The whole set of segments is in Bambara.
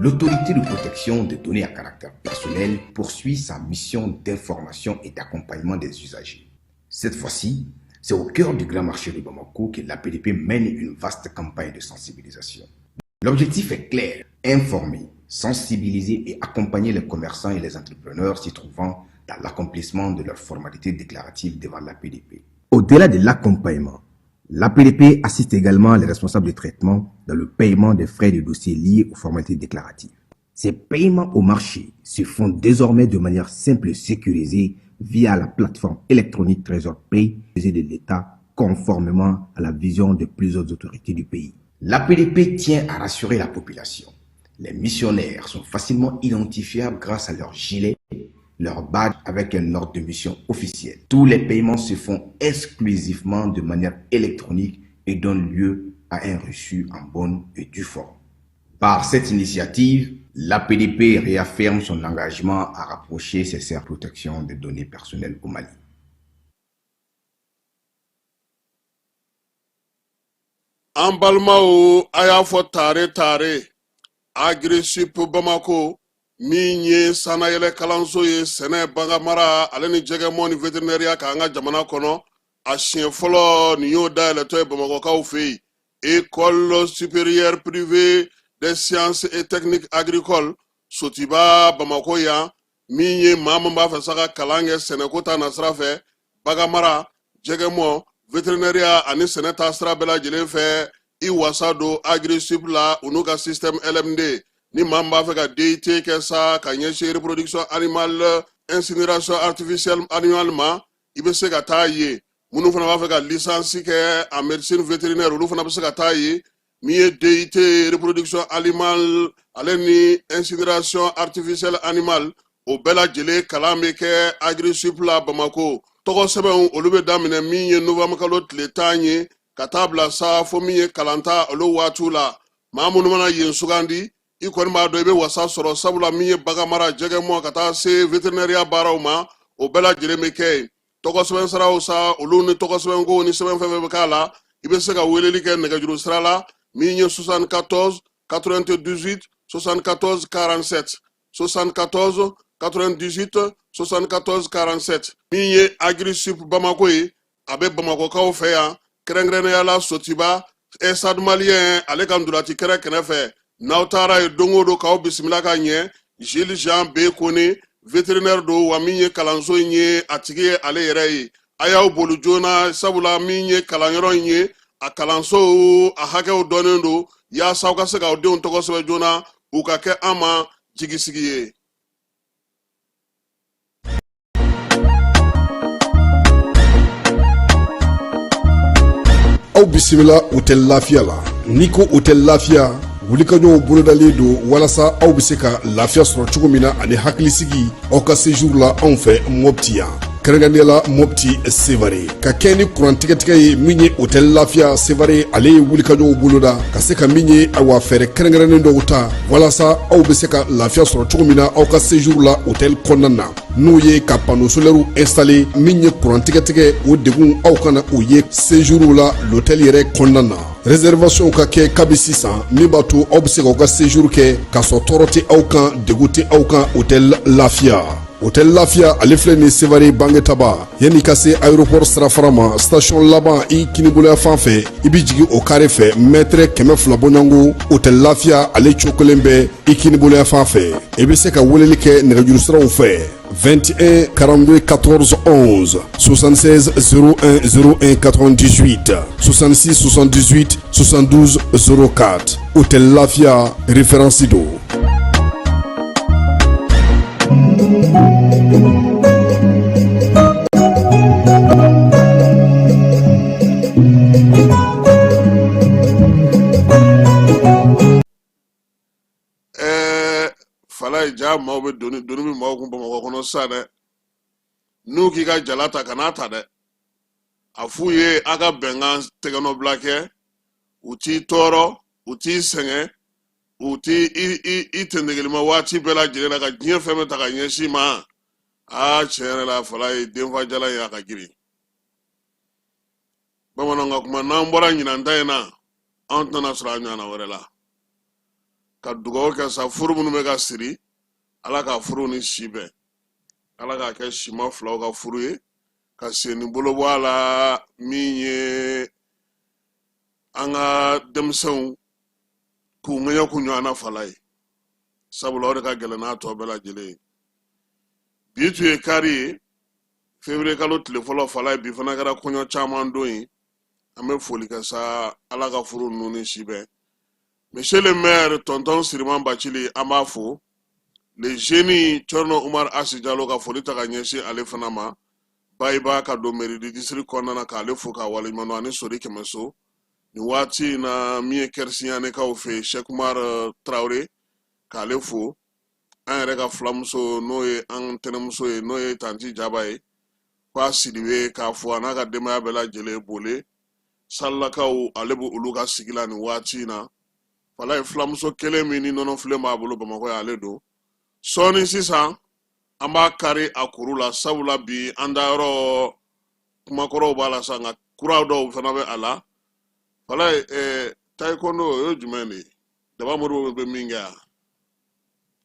L'autorité de protection des données à caractère personnel poursuit sa mission d'information et d'accompagnement des usagers. Cette fois-ci, c'est au cœur du grand marché de Bamako que l'APDP mène une vaste campagne de sensibilisation. L'objectif est clair, informer, sensibiliser et accompagner les commerçants et les entrepreneurs s'y trouvant dans l'accomplissement de leurs formalités déclaratives devant l'APDP. Au-delà de l'accompagnement, l'APDP assiste également les responsables de traitement dans le paiement des frais de dossier liés aux formalités déclaratives. Ces paiements au marché se font désormais de manière simple et sécurisée via la plateforme électronique Trésor Pay de l'État, conformément à la vision de plusieurs autorités du pays. L'APDP tient à rassurer la population. Les missionnaires sont facilement identifiables grâce à leur gilet, leur badge avec un ordre de mission officiel. Tous les paiements se font exclusivement de manière électronique et donnent lieu à un reçu en bonne et due forme. Par cette initiative, l'APDP réaffirme son engagement à rapprocher ses services de protection des données personnelles au Mali. An balimaw, a y'a fɔ tare tare, Agrisip Bamako min ye sannayɛlɛ kalanso ye sɛnɛ, baganmara ale ni jɛgɛmɔ ni veterinɛriya k'an ka jamana kɔnɔ, a siɲɛ fɔlɔ nin y'o dayɛlɛtɔ ye Bamakɔkaw fɛ yen. École supérieure privée des sciences et techniques agricoles, Sotiba, Bamako yan, min ye maa min b'a fɛ sa ka kalan kɛ sɛnɛko ta nasira fɛ, baganmara, jɛgɛmɔ, veterinɛriya ani sɛnɛ ta sira bɛɛ lajɛlen fɛ, i wasa don Agrisip la, u n'u ka système LMD. Ni maa min b'a fɛ ka DUT kɛ sa ka ɲɛsin reproduction animale, incinération artificielle animale ma, i bɛ se ka taa yen. Minnu fana b'a fɛ ka licence kɛ en médecine vétérinaire, olu fana bɛ se ka taa yen. Min ye DUT reproduction animale ale ni incinération artificielle animale, o bɛɛ lajɛlen kalan bɛ kɛ Agrisip la Bamako. Tɔgɔ sɛbɛnw, olu bɛ daminɛ min ye novembre kalo tile 10 ye ka taa bila sa fo min ye kalanta olu waatiw la. Maa minnu mana yen sugandi, i kɔni b'a dɔn i bɛ wasa sɔrɔ, sabula min ye baganmara, jɛgɛmɔ ka taa se veterinɛriya baaraw ma, o bɛɛ lajɛlen bɛ kɛ yen. Tɔgɔ sɛbɛn siraw sa, olu ni tɔgɔ sɛbɛnko ni sɛbɛn fɛn fɛn bɛ k'a la, i bɛ se ka weleli kɛ nɛgɛjuru sira la min ye 74 98 74 47, 74 98 74 47. Min ye Agrisip Bamako ye, a bɛ Bamakɔkaw fɛ yan, kɛrɛnkɛrɛnnenya la Sotiba, Stade Malien ale ka ntolaci kɛrɛ kɛrɛfɛ. N'aw taara yen don o don, k'aw bisimila ka ɲɛ. Gilles Jean B Kone, vétérinaire don, wa min ye kalanso in ye, a tigi ye ale yɛrɛ ye. A y'aw boli joona, sabula min ye kalanyɔrɔ in ye, a kalansow a hakɛw dɔnnen don, yaasa aw ka se k'aw denw tɔgɔ sɛbɛn joona, u ka kɛ an ma jigisigi ye. Aw bisimila Hôtel Lafiya la. N'i ko Hôtel Lafiya, wulikajɔw bolodalen don walasa aw bɛ se ka lafiya sɔrɔ cogo min na ani hakilisigi aw ka séjour la anw fɛ Mɔpti yan, kɛrɛnkɛrɛnnenya la Mɔpti Sevare. Ka kɛ ni kuran tigɛtigɛ ye, min ye Hôtel Lafiya Sevare, ale ye wulikajɔw boloda ka se ka min ye, awa, fɛɛrɛ kɛrɛnkɛrɛnnen dɔw ta walasa aw bɛ se ka lafiya sɔrɔ cogo min na aw ka séjour la hôtel kɔnɔna na, n'o ye ka panneau solaire installé. Min ye kuran tigɛtigɛ, o degun aw kana o ye séjour la l'hôtel yɛrɛ kɔnɔna na. Réservation ka kɛ kabi sisan, min b'a to aw bɛ se k'aw ka séjour kɛ k'a sɔrɔ tɔɔrɔ tɛ aw kan, degun tɛ aw kan. Hôtel Lafiya, Hôtel Lafiya, ale filɛ nin Sevare Bangetaba, yanni ka se aéroport sirafara ma, station laban i kiniboloya fan fɛ, i bɛ jigin o kare fɛ, mètre 200 bɔɲɔgɔnko, Hôtel Lafiya ale cokolen bɛ i kiniboloya fan fɛ. I bɛ se ka weleli kɛ nɛgɛjuru siraw fɛ. 21 42 14 11 76 01 01 98 66 78 72 04 Hôtel Lafia référence don. Falaye ja maaw bɛ doni doni bɛ maaw kun Bamakɔ kɔnɔ sisan dɛ. N'u k'i ka jala ta, kan'a ta dɛ. A f'u ye a ka bɛnkan tɛgɛnɔbila kɛ. U t'i tɔɔrɔ, u t'i sɛgɛn, u t'i i tendegelima waati bɛɛ lajɛlen na ka diɲɛ fɛn bɛɛ ta ka ɲɛsin i ma. Aa, tiɲɛ yɛrɛ la, Falaye, denfa jala in, a ka girin. Bamananw ka kuma, n'an bɔra ɲinan ta in na, anw tɛna sɔrɔ a ɲɔgɔnna wɛrɛ la. Ka dugawu kɛ sa, furu minnu bɛ ka siri, Ala ka furu ni si bɛn, Ala k'a kɛ sima filaw ka furu ye, ka sen ni bolo bɔ a la. Min ye an ka denmisɛnw k'u ŋɛɲɛ kun ɲɔgɔn na, Falaye, sabula o de ka gɛlɛn n'a tɔ bɛɛ lajɛlen ye. Bi tun ye kari ye, février kalo tile fɔlɔ. Falaye, bi fana kɛra kɔɲɔ caman don ye. An bɛ foli kɛ sa, Ala ka furu ninnu ni si bɛn. Monsieur le maire Tonton Siriman Bacili, an b'a fo. Le génie Thierno Umar Asi Jalo, ka foli ta ka ɲɛsin ale fana ma. Bayiba ka don mairie du district kɔnɔna na, k'ale fo k'a waleɲuman dɔn, ani Sori Kɛmɛso. Nin waati in na, min ye Kɛrisiyanekaw fɛ yen, Cheikh Umar Traoré, k'ale fo. An yɛrɛ ka filamuso, n'o ye an tɛnɛmuso ye, n'o ye Tanti Jaba ye, k'a Sidibe, k'a fo a n'a ka denbaya bɛɛ lajɛlen. Bole Salilakaw, ale bɛ olu ka sigi la nin waati in na. Falaye, filamuso kelen min ni nɔnɔfilen b'a bolo Bamakɔ ye, ale don. Sɔɔni sisan, an b'a kari a kuru la, sabula bi an da yɔrɔ kumakɔrɔw b'a la sa, nka kura dɔw fana bɛ a la. Falaye, taekwondo, o ye jumɛn de ye? Daba Modibo bɛ min kɛ yan,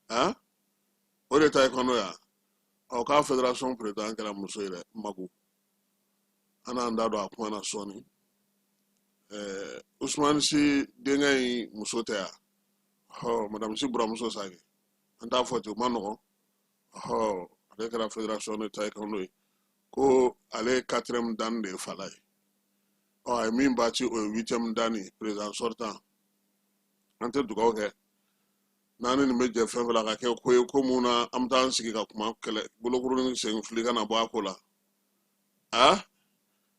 han, o de ye taekwondo yan. Ɔ, k'a fédération président kɛra muso ye dɛ, Magu. An n'an da don a kuma na sɔɔni. Usumani Si denkɛ in muso tɛ yan? Ɔ, madame Si buramuso sa kɛ, an t'a fɔ ten, o ma nɔgɔn. Ɔ, ale kɛra fédération de taekwondo ye, ko ale ye quatrième dan de ye, Falaye. Ɔ, a ye min battu, o ye huitième dan ye, président sortant. An tɛ dugawu kɛ n'an ni nin bɛ jɛ fɛn fɛn la ka kɛ ko ye, ko mun na an bɛ taa an sigi ka kuma kɛlɛ bolokuru ni sen fili ka na bɔ a ko la. A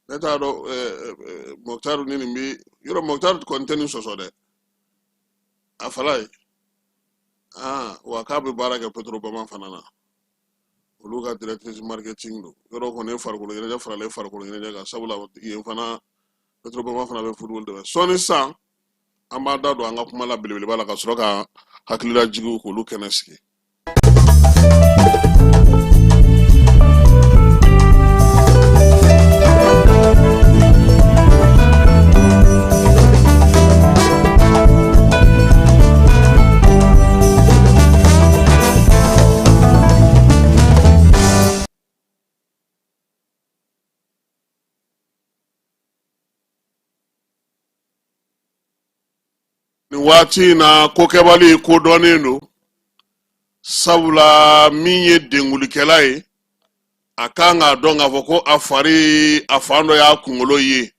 ne t'a dɔn Mɔkutaru ni nin bi yɔrɔ. Mɔkutaru kɔni tɛ nin sɔsɔ dɛ, a Falaye. Aa, wa k'a bɛ baara kɛ Petrobama fana na, olu ka directrice marketing don. Yɔrɔ kɔni ye farikolo ɲɛnajɛ faralen farikolo ɲɛnajɛ kan, sabula yen fana Petrobama fana bɛ football dɛmɛ. Sɔɔni sisan, an b'a da don an ka kuma la belebeleba la, ka sɔrɔ ka hakililajigiw k'olu kɛnɛ sigi. Nin waati in na, kokɛbali kodɔnnen don, sabula min ye denkulikɛla ye, a kan k'a dɔn k'a fɔ ko a fari a fan dɔ y'a kunkolo ye.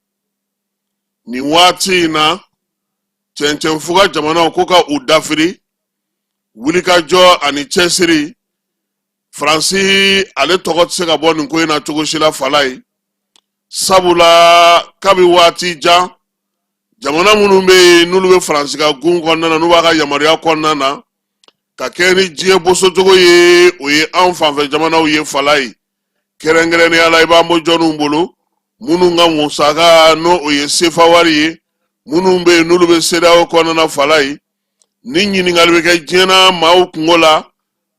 Nin waati in na, cɛncɛnfuga jamanaw ko ka u dafiri wulikajɔ ani cɛsiri. Faransi ale tɔgɔ tɛ se ka bɔ nin ko in na cogo si la, Falaye, sabula kabi waati jan, jamana minnu bɛ yen n'olu bɛ Faransi ka gun kɔnɔna na, n'u b'a ka yamaruya kɔnɔna na ka kɛ ni diɲɛ bosocogo ye, o ye anw fanfɛ jamanaw ye, Falaye. Kɛrɛnkɛrɛnnenya la, i b'an bɔ jɔnniw bolo, minnu ka musaka n'o o ye sefa wari ye, minnu bɛ yen n'olu bɛ CEDEAO kɔnɔna na, Falaye. Ni ɲininkali bɛ kɛ diɲɛ na maaw kunko la,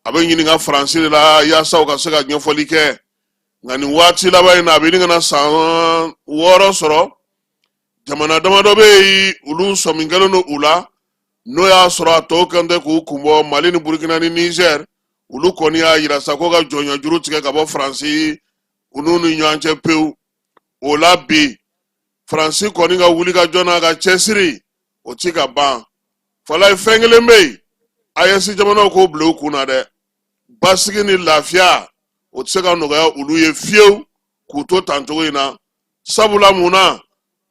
a bɛ ɲininka Faransi de la yaasa u ka se ka ɲɛfɔli kɛ. Nka nin waati laban in na, a bɛ ɲini ka na san 6 sɔrɔ, jamana damadɔ bɛ yen, olu sɔmi kɛlen don u la, n'o y'a sɔrɔ a tɔw kan tɛ k'u kun bɔ. Mali ni Burukina ni Nizɛri, olu kɔni y'a yira sa ko ka jɔnya juru tigɛ ka bɔ Faransi olu ni ɲɔgɔn cɛ pewu. O la bi, Faransi kɔni ka wulikajɔ n'a ka cɛsiri, o ti ka ban, Falaye. Fɛn kelen bɛ yen, AES jamanaw k'o bila u kun na dɛ, basigi ni lafiya. O tɛ se ka nɔgɔya olu ye fiyewu k'u to tan cogo in na. Sabula mun na?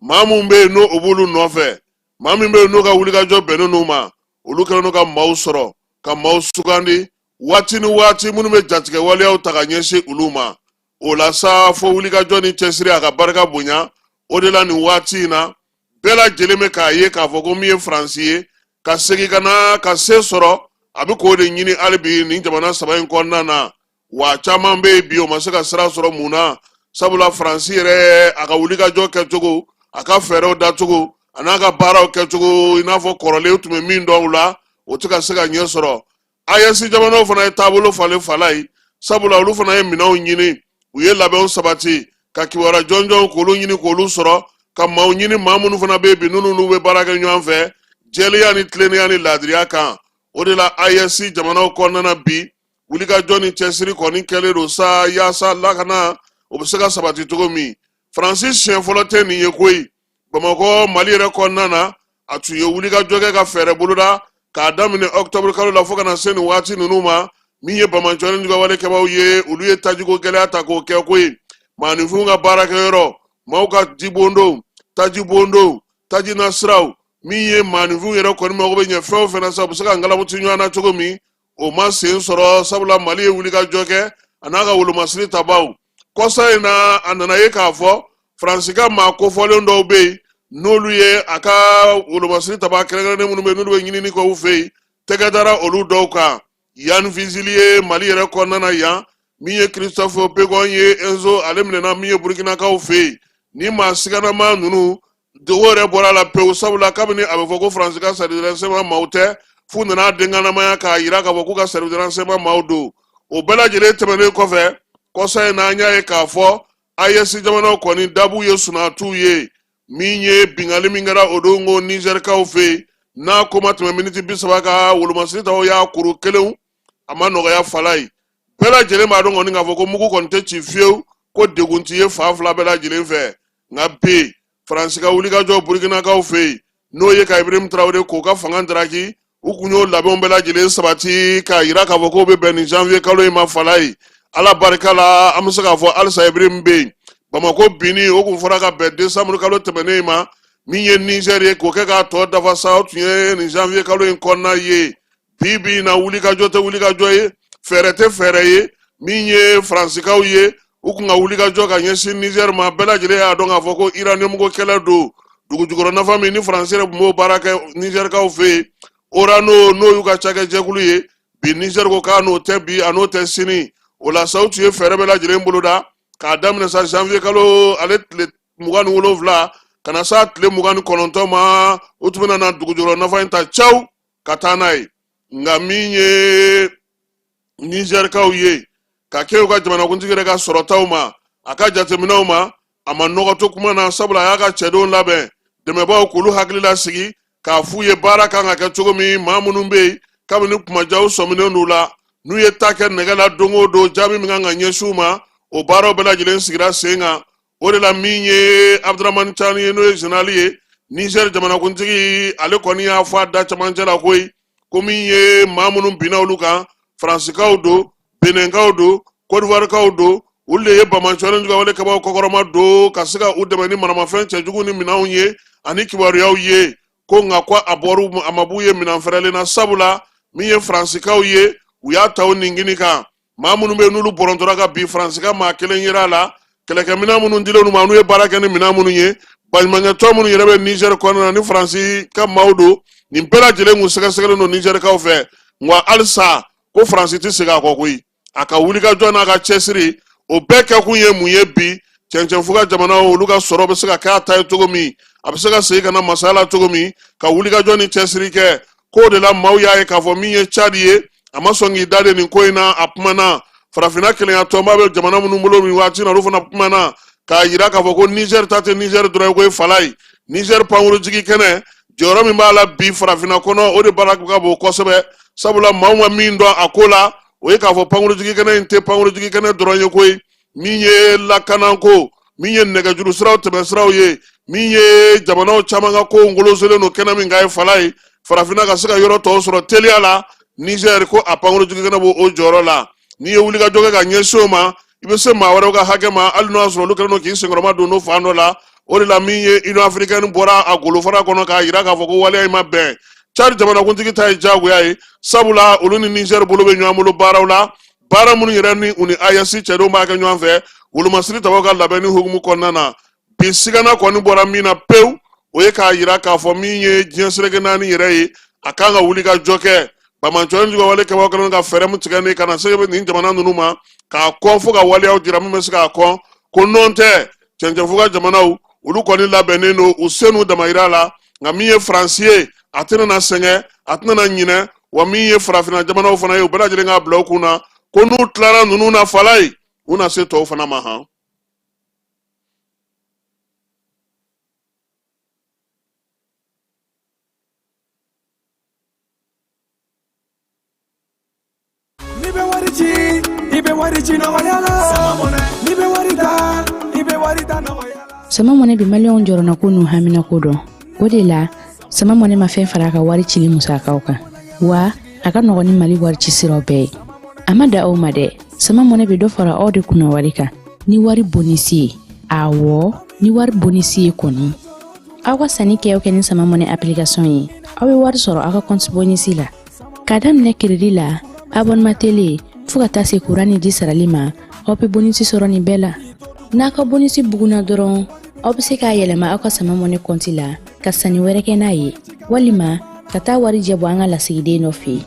Maa min bɛ yen, n'o o b'olu nɔfɛ, maa min bɛ yen, n'o ka wulikajɔ bɛnnen n'u ma, olu kɛlen don ka maaw sɔrɔ, ka maaw sugandi waati ni waati, minnu bɛ jatigɛ waleyaw ta ka ɲɛsin olu ma. O la sa, fo wulikajɔ ni cɛsiri a ka barika bonya. O de la, nin waati in na, bɛɛ lajɛlen bɛ k'a ye k'a fɔ ko min ye Faransi ye ka segin ka na ka se sɔrɔ, a bɛ k'o de ɲini hali bi nin jamana saba in kɔnɔna na. Wa caman bɛ yen bi, o ma se ka sira sɔrɔ. Mun na? Sabula Faransi yɛrɛ, a ka wulikajɔ kɛcogo, a ka fɛɛrɛw dacogo, a n'a ka baaraw kɛcogo, i n'a fɔ kɔrɔlen tun bɛ min dɔn u la, o tɛ ka se ka ɲɛ sɔrɔ. AES jamanaw fana ye taabolo falen fala ye, sabula olu fana ye minɛnw ɲini, u ye labɛnw sabati ka kibaruya jɔnjɔnw k'olu ɲini, k'olu sɔrɔ, ka maaw ɲini, maa minnu fana bɛ yen bi, minnu n'u bɛ baara kɛ ɲɔgɔn fɛ jɛlenya ni tilennenya ni laadiriya kan. O de la, AES jamanaw kɔnɔna na bi, wulikajɔ ni cɛsiri kɔni kɛlen don sa, yaasa lakana o bɛ se ka sabati cogo min. Faransi siɲɛ fɔlɔ tɛ nin ye koyi. Bamakɔ, Mali yɛrɛ kɔnɔna na, a tun ye wulikajɔ kɛ ka fɛɛrɛ boloda k'a daminɛ ɔkutɔburu kalo la fo ka na se nin waati ninnu ma. Min ye banbaanciwale jugawale kɛbaaw ye, olu ye tajiko gɛlɛya ta k'o kɛ koyi. Maaninfinw ka baarakɛyɔrɔ, maaw ka jibondon, tajibondon, taji nasiraw, min ye maaninfinw yɛrɛ kɔni mago bɛ ɲɛ fɛn o fɛn na sa, u bɛ se ka ngalabuti ɲɔgɔn na cogo min, o ma sen sɔrɔ, sabula Mali ye wulikajɔ kɛ a n'a ka wolomasiri tabaw. Kɔsa in na, a nana ye k'a fɔ Faransi ka maa kofɔlen dɔw bɛ yen, n'olu ye a ka wolomasiri taba kɛrɛnkɛrɛnnen minnu bɛ yen, n'olu bɛ ɲinini kɛ u fɛ yen, tɛgɛ dara olu dɔw kan. Yann Vezilier Mali yɛrɛ kɔnɔna na yan, min ye Christophe Begon ye, Enzo, ale minɛna min ye Burukinakaw fɛ yen. Ni maa siganama ninnu, dogo yɛrɛ bɔra a la pewu, sabula kabini a bɛ fɔ ko Faransi ka service de renseignement maaw tɛ, f'u nana denganamaya k'a yira k'a fɔ k'u ka service de renseignement maaw don. O bɛɛ lajɛlen tɛmɛnen kɔfɛ, kɔsa in na, an y'a ye k'a fɔ AES jamanaw kɔni dabu ye sunatuw ye. Min ye binkanni min kɛra o don ko Nizɛrikaw fɛ yen, n'a ko ma tɛmɛ miniti 30 kan, wolomasiri taw y'a kuru kelenw, a ma nɔgɔya fala ye. Bɛɛ lajɛlen b'a dɔn kɔni k'a fɔ ko mugu kɔni tɛ ci fiyewu ko degun ti ye fan fila bɛɛ lajɛlen fɛ. Nka bi, Faransi ka wulikajɔ Burukinakaw fɛ yen, n'o ye ka Ibrahim Traoré k'o ka fanga daraki, u kun y'o labɛnw bɛɛ lajɛlen sabati k'a yira k'a fɔ k'o bɛ bɛn nin janvier kalo in ma fala ye. Ala barika la, an bɛ se k'a fɔ halisa Ibrahim bɛ yen. Bamakɔ binni, o kun fɔra ka bɛn décembre kalo tɛmɛnen in ma. Min ye Niger ye, k'o kɛ k'a tɔ dafa sa, o tun ye nin janvier kalo in kɔnɔna ye. Bi bi in na, wulikajɔ tɛ wulikajɔ ye, fɛɛrɛ tɛ fɛɛrɛ ye. Min ye Faransikaw ye, u kun ka wulikajɔ ka ɲɛsin Nizɛri ma, bɛɛ lajɛlen y'a dɔn k'a fɔ ko uranium kɛlɛ don. Dugu jukɔrɔ nafa min ni Faransi yɛrɛ tun b'o baara kɛ Nizɛrikaw fɛ yen, Orano, n'o y'u ka cakɛjɛkulu ye, bi Nizɛri ko k'a n'o tɛ bi, a n'o tɛ sini. O la sa, u tun ye fɛɛrɛ bɛɛ lajɛlen boloda k'a daminɛ sa janvier kalo ale tile 27 ka na s'a tile 29 ma, u tun bɛna na dugu jukɔrɔ nafa in ta caw ka taa n'a ye. Nka min ye Nizɛrikaw ye, ka kɛ u ka jamanakuntigi yɛrɛ ka sɔrɔtaw ma, a ka jateminɛw ma, a ma nɔgɔ to kuma na, sabula a y'a ka cɛdenw labɛn, dɛmɛbaaw k'olu hakili lasigi k'a f'u ye baara kan ka kɛ cogo min. Maa minnu bɛ yen, kabini kumajaw sɔminen d'u la, n'u ye ta kɛ nɛgɛ la don o don, jaabi min kan ka ɲɛsin u ma, o baaraw bɛɛ lajɛlen sigira sen kan. O de la, min ye Abdramani Cani ye, n'o ye général ye, Nizɛri jamanakuntigi, ale kɔni y'a fɔ a da camancɛ la koyi, ko min ye maa minnu binna olu kan, Faransikaw don, Benɛnkaw don, Kɔdiwarikaw don, olu de ye banbaanciwale jugawale kɛbaaw kɔkɔrɔma don ka se ka u dɛmɛ ni maramafɛn cɛjugu ni minɛnw ye ani kibaruyaw ye. Ko nka ko a bɔr'u, a ma b'u ye minɛn fɛrɛlen na, sabula min ye Faransikaw ye, u y'a ta u ningini kan. Maa minnu bɛ yen, n'olu bɔrɔntɔra ka bin, Faransi ka maa kelen yera a la. Kɛlɛkɛminɛn minnu dilen u ma, n'u ye baara kɛ ni minɛn minnu ye, baɲumankɛtɔn minnu yɛrɛ bɛ Nizɛri kɔnɔna na ni Faransi ka maaw don, nin bɛɛ lajɛlen kun sɛgɛsɛgɛlen don Nizɛrikaw fɛ. Nka halisa ko Faransi tɛ segin a kɔ koyi. A ka wulikajɔ n'a ka cɛsiri, o bɛɛ kɛkun ye mun ye? Bi cɛncɛnfuga jamanaw, olu ka sɔrɔ bɛ se ka kɛ a ta ye cogo min, a bɛ se ka segin ka na masaya la cogo min, ka wulikajɔ ni cɛsiri kɛ. K'o de la, maaw y'a ye k'a fɔ min ye Cadi ye, a ma sɔn k'i da de nin ko in na. A kumana Farafinna kelenya tɔnba bɛ jamana minnu bolo nin waati na, olu fana kumana k'a yira k'a fɔ ko Nizɛri ta tɛ Nizɛri dɔrɔn ye ko ye fala ye. Nizɛri pankurujigi kɛnɛ, jɔyɔrɔ min b'a la bi farafinna kɔnɔ, o de baara ka bon kosɛbɛ, sabula maaw ma min dɔn a ko la, o ye k'a fɔ pankurujigi kɛnɛ in tɛ pankurujigi kɛnɛ dɔrɔn ye koyi. Min ye lakanako, min ye nɛgɛjuru siraw tɛmɛsiraw ye, min ye jamanaw caman ka kow ngoloselen don kɛnɛ min kan ye fala ye, farafinna ka se ka yɔrɔ tɔw sɔrɔ teliya la, Nizɛri ko a pankurujigi kɛnɛ b'o o jɔyɔrɔ la. N'i ye wulikajɔ kɛ ka ɲɛsin o ma, i bɛ se maa wɛrɛw ka hakɛ ma, hali n'o y'a sɔrɔ olu kɛlen don k'i senkɔrɔma don n'o fan dɔ la. O de la, min ye Union africaine bɔra a golofara kɔnɔ k'a jira k'a fɔ ko waleya in ma bɛn. Tchad jamanakuntigi ta ye diyagoya ye, sabula olu ni Niger bolo bɛ ɲɔgɔn bolo baaraw la, baara minnu yɛrɛ ni u ni AES cɛdenw b'a kɛ ɲɔgɔn fɛ wolomasiri tabaw ka labɛnni hukumu kɔnɔna na. Bi sigana kɔni bɔra min na pewu, o ye k'a jira k'a fɔ min ye diɲɛ seleke naani yɛrɛ ye, a kan ka wuli ka jɔ kɛ banbaanciwale juguyawale kɛbaaw kɛlen ka fɛɛrɛ min tigɛ ni ka na se nin jamana ninnu ma k'a kɔn, fo ka waleyaw jira min bɛ se k'a kɔn. Ko nɔn tɛ, cɛncɛnfuga jamanaw olu kɔni labɛnnen don u se n'u damayira la, nka min ye Faransi ye, a tɛna na sɛgɛn, a tɛna na ɲinɛ. Wa min ye farafinna jamanaw fana ye, u bɛɛ lajɛlen k'a bila u kun na ko n'u tilara ninnu na fala ye, u na se tɔw fana ma han. N'i bɛ wari ci, i bɛ wari ci nɔgɔya la. N'i bɛ wari ta, i bɛ wari ta nɔgɔya la. Sama Mɔnɛ bɛ maliyɛnw jɔrɔnako n'u haminako dɔn. O de la, Sama Mɔnɛ ma fɛn fara a ka wari cili musakaw kan, wa a ka nɔgɔn ni Mali wari ci siraw bɛɛ ye. A ma dan o ma dɛ, Sama Mɔnɛ bɛ dɔ fara aw de kunna wari kan ni wari bonisi ye. Awɔ, ni wari bonisi ye kɔni. Aw ka sanni kɛ o kɛ ni Sama Mɔnɛ application ye, aw bɛ wari sɔrɔ aw ka compte bonisi la. K'a daminɛ crédit la, abonnement télé, fo ka taa se kuran ni ji sarali ma, aw bɛ bonisi sɔrɔ nin bɛɛ la. N'a ka bonisi bugunna dɔrɔn, aw bɛ se k'a yɛlɛma aw ka Sama Mɔnɛ kɔnti la ka sanni wɛrɛ kɛ n'a ye, walima ka taa warijɛ bɔ an ka lasigiden dɔ fɛ yen.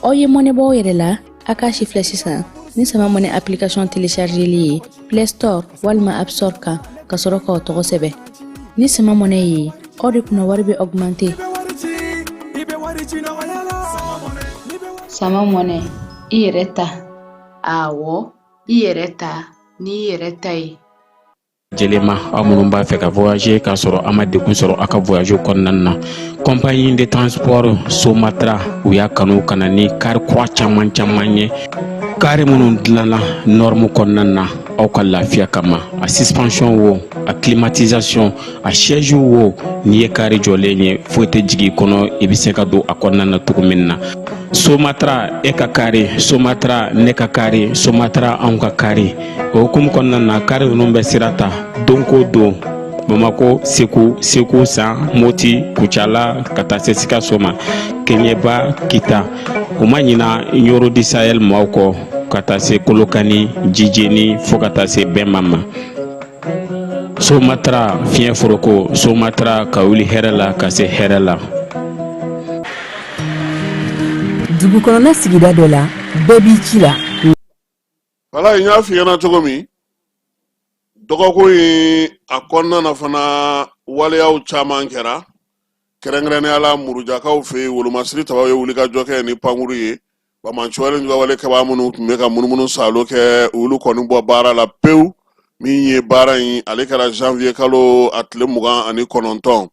Aw ye mɔnɛ bɔ aw yɛrɛ la, a k'a si filɛ sisan ni Sama Mɔnɛ application téléchargeli ye Play Store walima App Store kan, ka sɔrɔ k'aw tɔgɔ sɛbɛn. Ni Sama Mɔnɛ ye, aw de kunna wari bɛ augmenter. Sama Mɔnɛ, i yɛrɛ ta. Awɔ, i yɛrɛ ta n'i yɛrɛ ta ye. Jɛlɛma, aw minnu b'a fɛ ka voyager k'a sɔrɔ a ma degun sɔrɔ aw ka voyage kɔnɔna na, compagnie de transport Somatra, u y'a kanu ka na ni kari kura caman caman ye, kari minnu dilanna norme kɔnɔna na aw ka lafiya kama. A suspension wo, a climatisation, a siège wo, n'i ye kari jɔlen ye, foyi tɛ jigin i kɔnɔ, i bɛ se ka don a kɔnɔna na cogo min na. Somatra, e ka kari, Somatra, ne ka kari, Somatra, anw ka kari. O hukumu kɔnɔna na, kari ninnu bɛ sira ta don ko don Bamako, Segu, Segu San, Moti, Kucala, ka taa se Sikaso ma, Keɲeba, Kita. U ma ɲina Ɲɔrɔ du Sahel maaw kɔ, ka taa se Kolokani, Jijeni, fo ka taa se Bɛnma ma. Somatra, fiɲɛ foroko, Somatra, ka wuli hɛrɛ la ka se hɛrɛ la. Dugu kɔnɔna sigida dɔ la, bɛɛ b'i ci la. Wala, n y'a f'i ɲɛna cogo min, dɔgɔkun in a kɔnɔna na fana, waleyaw caman kɛra, kɛrɛnkɛrɛnnenya la Murujakaw fɛ yen. Wolomasiri tabaw ye wulikajɔ kɛ ni pankuru ye. Banbaanciwale juguyawale kɛbaa minnu tun bɛ ka munumunu saalo kɛ, olu kɔni bɔ baara la pewu. Min ye baara in, ale kɛra janvier kalo a tile 29.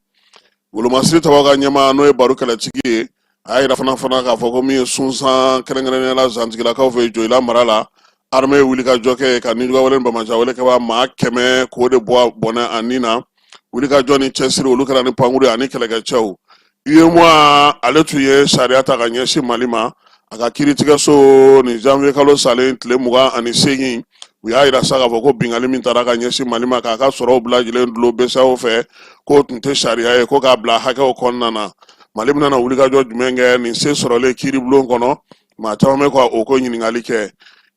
Wolomasiri tabaw ka ɲɛmaa, n'o ye Baru Kɛlɛtigi ye, a y'a yira fana k'a fɔ ko min ye Sunsan, kɛrɛnkɛrɛnnenya la Zantigilakaw fɛ Joyila mara la, armée ye wulikajɔ kɛ ka nijuguyawale ni banbaanciwale kɛbaa maa 100 k'o de bɔ bɔnɛ a ni na. Wulikajɔ ni cɛsiri olu kɛra ni pankuru ye ani kɛlɛkɛcɛw. UEMOA, ale tun ye sariya ta ka ɲɛsin Mali ma a ka kiiritigɛso ni janvier kalo salen tile 28. U y'a yira sa k'a fɔ ko binkanni min taara ka ɲɛsin Mali ma k'a ka sɔrɔw bɛɛ lajɛlen dulon BCEAO fɛ, k'o tun tɛ sariya ye, ko k'a bila hakɛw kɔnɔna na. Mali bɛna na wulikajɔ jumɛn kɛ nin se sɔrɔlen kiiribulon kɔnɔ? Maa caman bɛ ka o ko ɲininkali kɛ.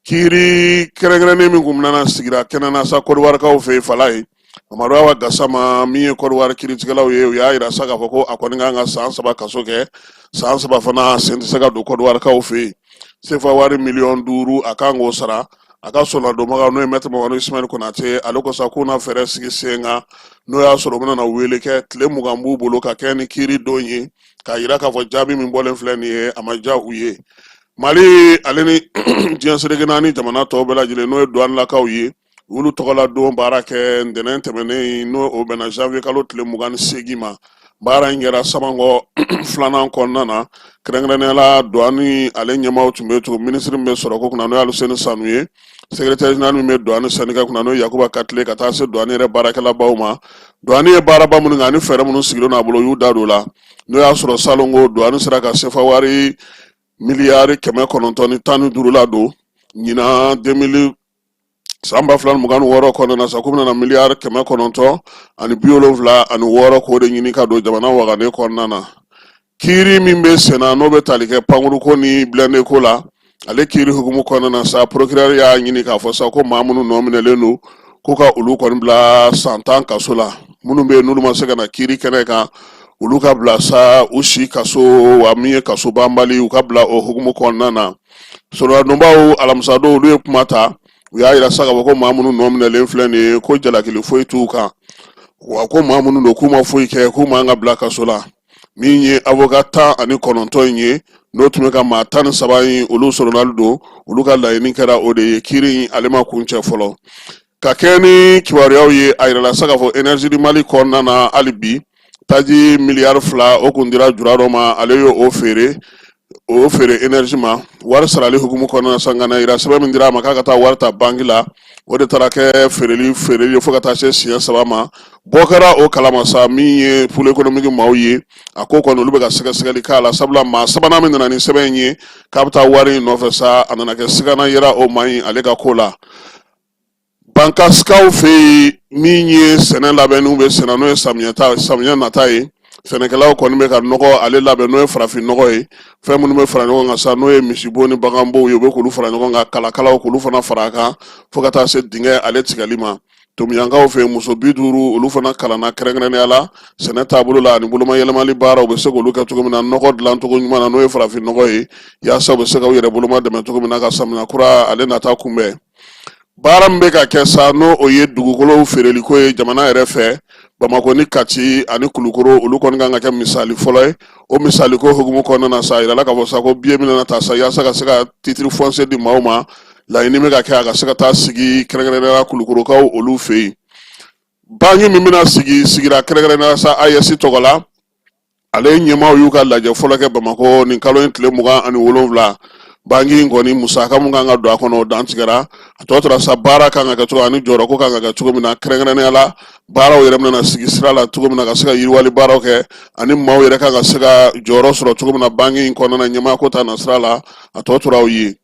Kiiri kɛrɛnkɛrɛnnen min kun bɛna sigira kɛnɛ na sa Kɔdiwarikaw fɛ yen, fala ye Amadu Awa Gasama min ye Kɔdiwari kiiritigɛlaw ye, u y'a yira sa k'a fɔ ko a kɔni kan ka san 3 kaso kɛ, san 3 fana sen tɛ se ka don Kɔdiwarikaw fɛ yen. Sefa wari miliyɔn 5, a kan k'o sara. A ka sɔnladonbaga, n'o ye mɛtiri Mamadu Ismaɛl Konate, ale ko sa k'u na fɛɛrɛ sigi sen kan, n'o y'a sɔrɔ u bɛna na wele kɛ. Tile 20 b'u bolo ka kɛ ni kiiri don ye, k'a yira k'a fɔ jaabi min bɔlen filɛ nin ye, a ma diya u ye. Mali ale ni diɲɛ seleke naani jamana tɔw bɛɛ lajɛlen, n'o ye duwanilakaw ye, olu tɔgɔla don baara kɛ ntɛnɛn tɛmɛnen, n'o o bɛnna janvier kalo tile 28 ma. Baara in kɛra Samankɔ filanan kɔnɔna na. Kɛrɛnkɛrɛnnenya la, duwani ale ɲɛmaaw tun bɛ tugun, minisiri min bɛ sɔrɔko kunna, n'o ye Aluseni Sanu ye, secrétaire général min bɛ duwani syndicat kunna, n'o ye Yakuba Katile, ka taa se duwani yɛrɛ baarakɛlabaw ma. Duwani ye baaraba minnu kɛ ani fɛɛrɛ minnu sigilen n'a bolo, u y'u da don o la. N'o y'a sɔrɔ salon ko duwani sera ka sefa wari miliyari 915 ladon. Ɲinan 2000 san 2026 kɔnɔna na sa, k'u bɛna miliyari 976 k'o de ɲini ka don jamana wagane kɔnɔna na. Kiiri min bɛ senna, n'o bɛ tali kɛ pankuruko ni blindé ko la, ale kiiri hukumu kɔnɔna na sa, procureur y'a ɲini k'a fɔ sa ko maa minnu nɔ minɛlen don, ko ka olu kɔni bila san 10 kaso la. Minnu bɛ yen n'olu ma se ka na kiiri kɛnɛ kan, olu ka bila sa u si kaso, wa min ye kaso banbali, u ka bila o hukumu kɔnɔna na. Soronadonbaw alamisadon, olu ye kuma ta. U y'a yira sa k'a fɔ ko maa minnu nɔ minɛlen filɛ nin ye, ko jalakili foyi t'u kan, wa ko maa minnu don, k'u ma foyi kɛ, k'u man ka bila kaso la. Min ye avocat 19 in ye, n'o tun bɛ ka maa 13 in olu soronali don, olu ka laɲini kɛra o de ye. Kiiri in ale ma kuncɛ fɔlɔ. Ka kɛ ni kibaruyaw ye, a yirala sa k'a fɔ Énergie du Mali kɔnɔna na hali bi, taji miliyari 2, o kun dira jura dɔ ma, ale ye o feere énergie ma. Wari sarali hukumu kɔnɔna sa, ŋaniya yira sɛbɛn min dira a ma k'a ka taa wari ta banki la, o de taara kɛ feereli feereli ye fo ka taa se siɲɛ saba ma. Bɔ kɛra o kalama sa, min ye pôle économique maaw ye, a ko kɔni, olu bɛ ka sɛgɛsɛgɛli k'a la, sabula maa sabanan min nana ni sɛbɛn in ye k'a bɛ taa wari in nɔfɛ sa, a nana kɛ sigana yera o maa in ale ka ko la. Bankasikaw fɛ yen, min ye sɛnɛ labɛnniw bɛ senna, n'o ye samiyɛ nata ye, sɛnɛkɛlaw kɔni bɛ ka nɔgɔ ale labɛn, n'o ye farafin nɔgɔ ye. Fɛn minnu bɛ fara ɲɔgɔn kan sa, n'o ye misibo ni baganbow ye, u bɛ k'olu fara ɲɔgɔn kan, kalakalaw k'olu fana fara a kan, fo ka taa se dingɛ ale tigɛli ma. Tomiyankaw fɛ yen, muso 50, olu fana kalanna kɛrɛnkɛrɛnnenya la sɛnɛ taabolo la ani boloma yɛlɛmali baara, u bɛ se k'olu kɛ cogo min na nɔgɔ dilancogo ɲuman na, n'o ye farafin nɔgɔ ye, yaasa u bɛ se ka u yɛrɛ boloma dɛmɛ cogo min na ka samiya kura ale nata kunbɛn. Baara min bɛ ka kɛ sa, n'o o ye dugukolo feereliko ye jamana yɛrɛ fɛ, Bamakɔ ni Kati ani Kulukoro, olu kɔni kan ka kɛ misali fɔlɔ ye. O misaliko hukumu kɔnɔna na sa, a yirala k'a fɔ sa ko billet min nana ta sa yaasa ka se ka titre foncier di maaw ma, laɲini bɛ ka kɛ a ka se ka taa sigi kɛrɛnkɛrɛnnenya la Kulukorokaw olu fɛ yen. Banki min bɛna sigi sigira kɛrɛnkɛrɛnnenya la sa AES tɔgɔ la, ale ɲɛmaaw y'u ka lajɛ fɔlɔ kɛ Bamakɔ nin kalo in tile 27. Banki in kɔni musaka mun kan ka don a kɔnɔ, o dantigɛra. A tɔ tora sa baara kan ka kɛ cogo ani jɔyɔrɔko kan ka kɛ cogo min na, kɛrɛnkɛrɛnnenya la baaraw yɛrɛ bɛna sigi sira la cogo min na ka se ka yiriwali baaraw kɛ, ani maaw yɛrɛ kan ka se ka jɔyɔrɔ sɔrɔ cogo min na banki in kɔnɔna na ɲɛmaako ta nasira la, a tɔ tora o ye.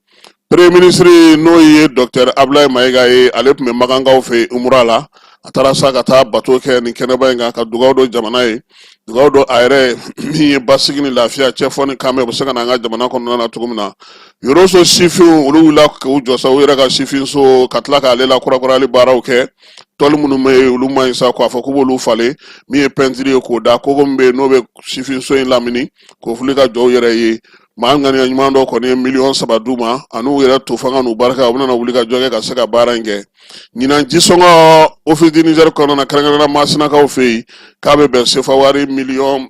Premier ministre, n'o ye docteur Abdoulaye Mayiga ye, ale tun bɛ Makankaw fɛ umura la. A taara sa ka taa bato kɛ nin kɛnɛba in kan, ka dugawu don jamana ye, dugawu don a yɛrɛ, min ye basigi ni lafiya, cɛfɔ ni kanbɛn, u bɛ se ka na an ka jamana kɔnɔna na cogo min na. Yoroso sifinw, olu wulila k'u jɔ sa u yɛrɛ ka sifinso, ka tila k'ale la kurakurayali baaraw kɛ. Tɔli minnu bɛ yen, olu ma ɲi sa, k'a fɔ k'u b'olu falen, min ye pɛntiri ye k'o da kogo min bɛ yen n'o bɛ sifinso in lamini, k'o fili ka jɔ u yɛrɛ ye. Maa ŋaniya ɲuman dɔ kɔni ye miliyɔn 3 d'u ma, an'u yɛrɛ to fanga n'u barika, u bɛna wuli ka jɔ kɛ ka se ka baara in kɛ. Ɲinan jisɔngɔ Office du Niger kɔnɔna na, kɛrɛnkɛrɛnnenya Masinakaw fɛ yen, k'a bɛ bɛn sefa wari miliyɔn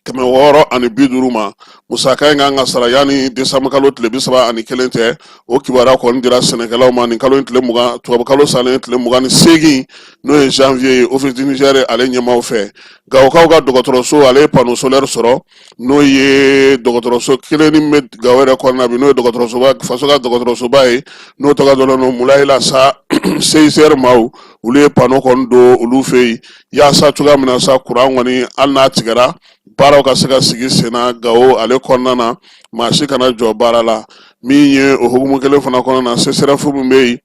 650 ma. Musaka in kan ka sara yanni desanburu kalo tile 31 cɛ. O kibaruya kɔni dira sɛnɛkɛlaw ma nin kalo in tile 20, tubabukalo salen tile 28, n'o ye janvier ye, Office du Niger ale ɲɛmaaw fɛ. Gawokaw ka dɔgɔtɔrɔso, ale ye panneau solaire sɔrɔ, n'o ye dɔgɔtɔrɔso kelen ni bɛ Gawo yɛrɛ kɔnɔna bi, n'o ye dɔgɔtɔrɔsoba, faso ka dɔgɔtɔrɔsoba ye, n'o tɔgɔ dɔnnen don Mulayila sa. CICR maaw, olu ye panneau kɔni don olu fɛ yen, yaasa cogoya min na sa, kuran kɔni, hali n'a tigɛra, baaraw ka se ka sigi senna Gawo ale kɔnɔna na, maa si kana jɔ baara la. Min ye o hukumu kelen fana kɔnɔna na, CSRéf min bɛ yen,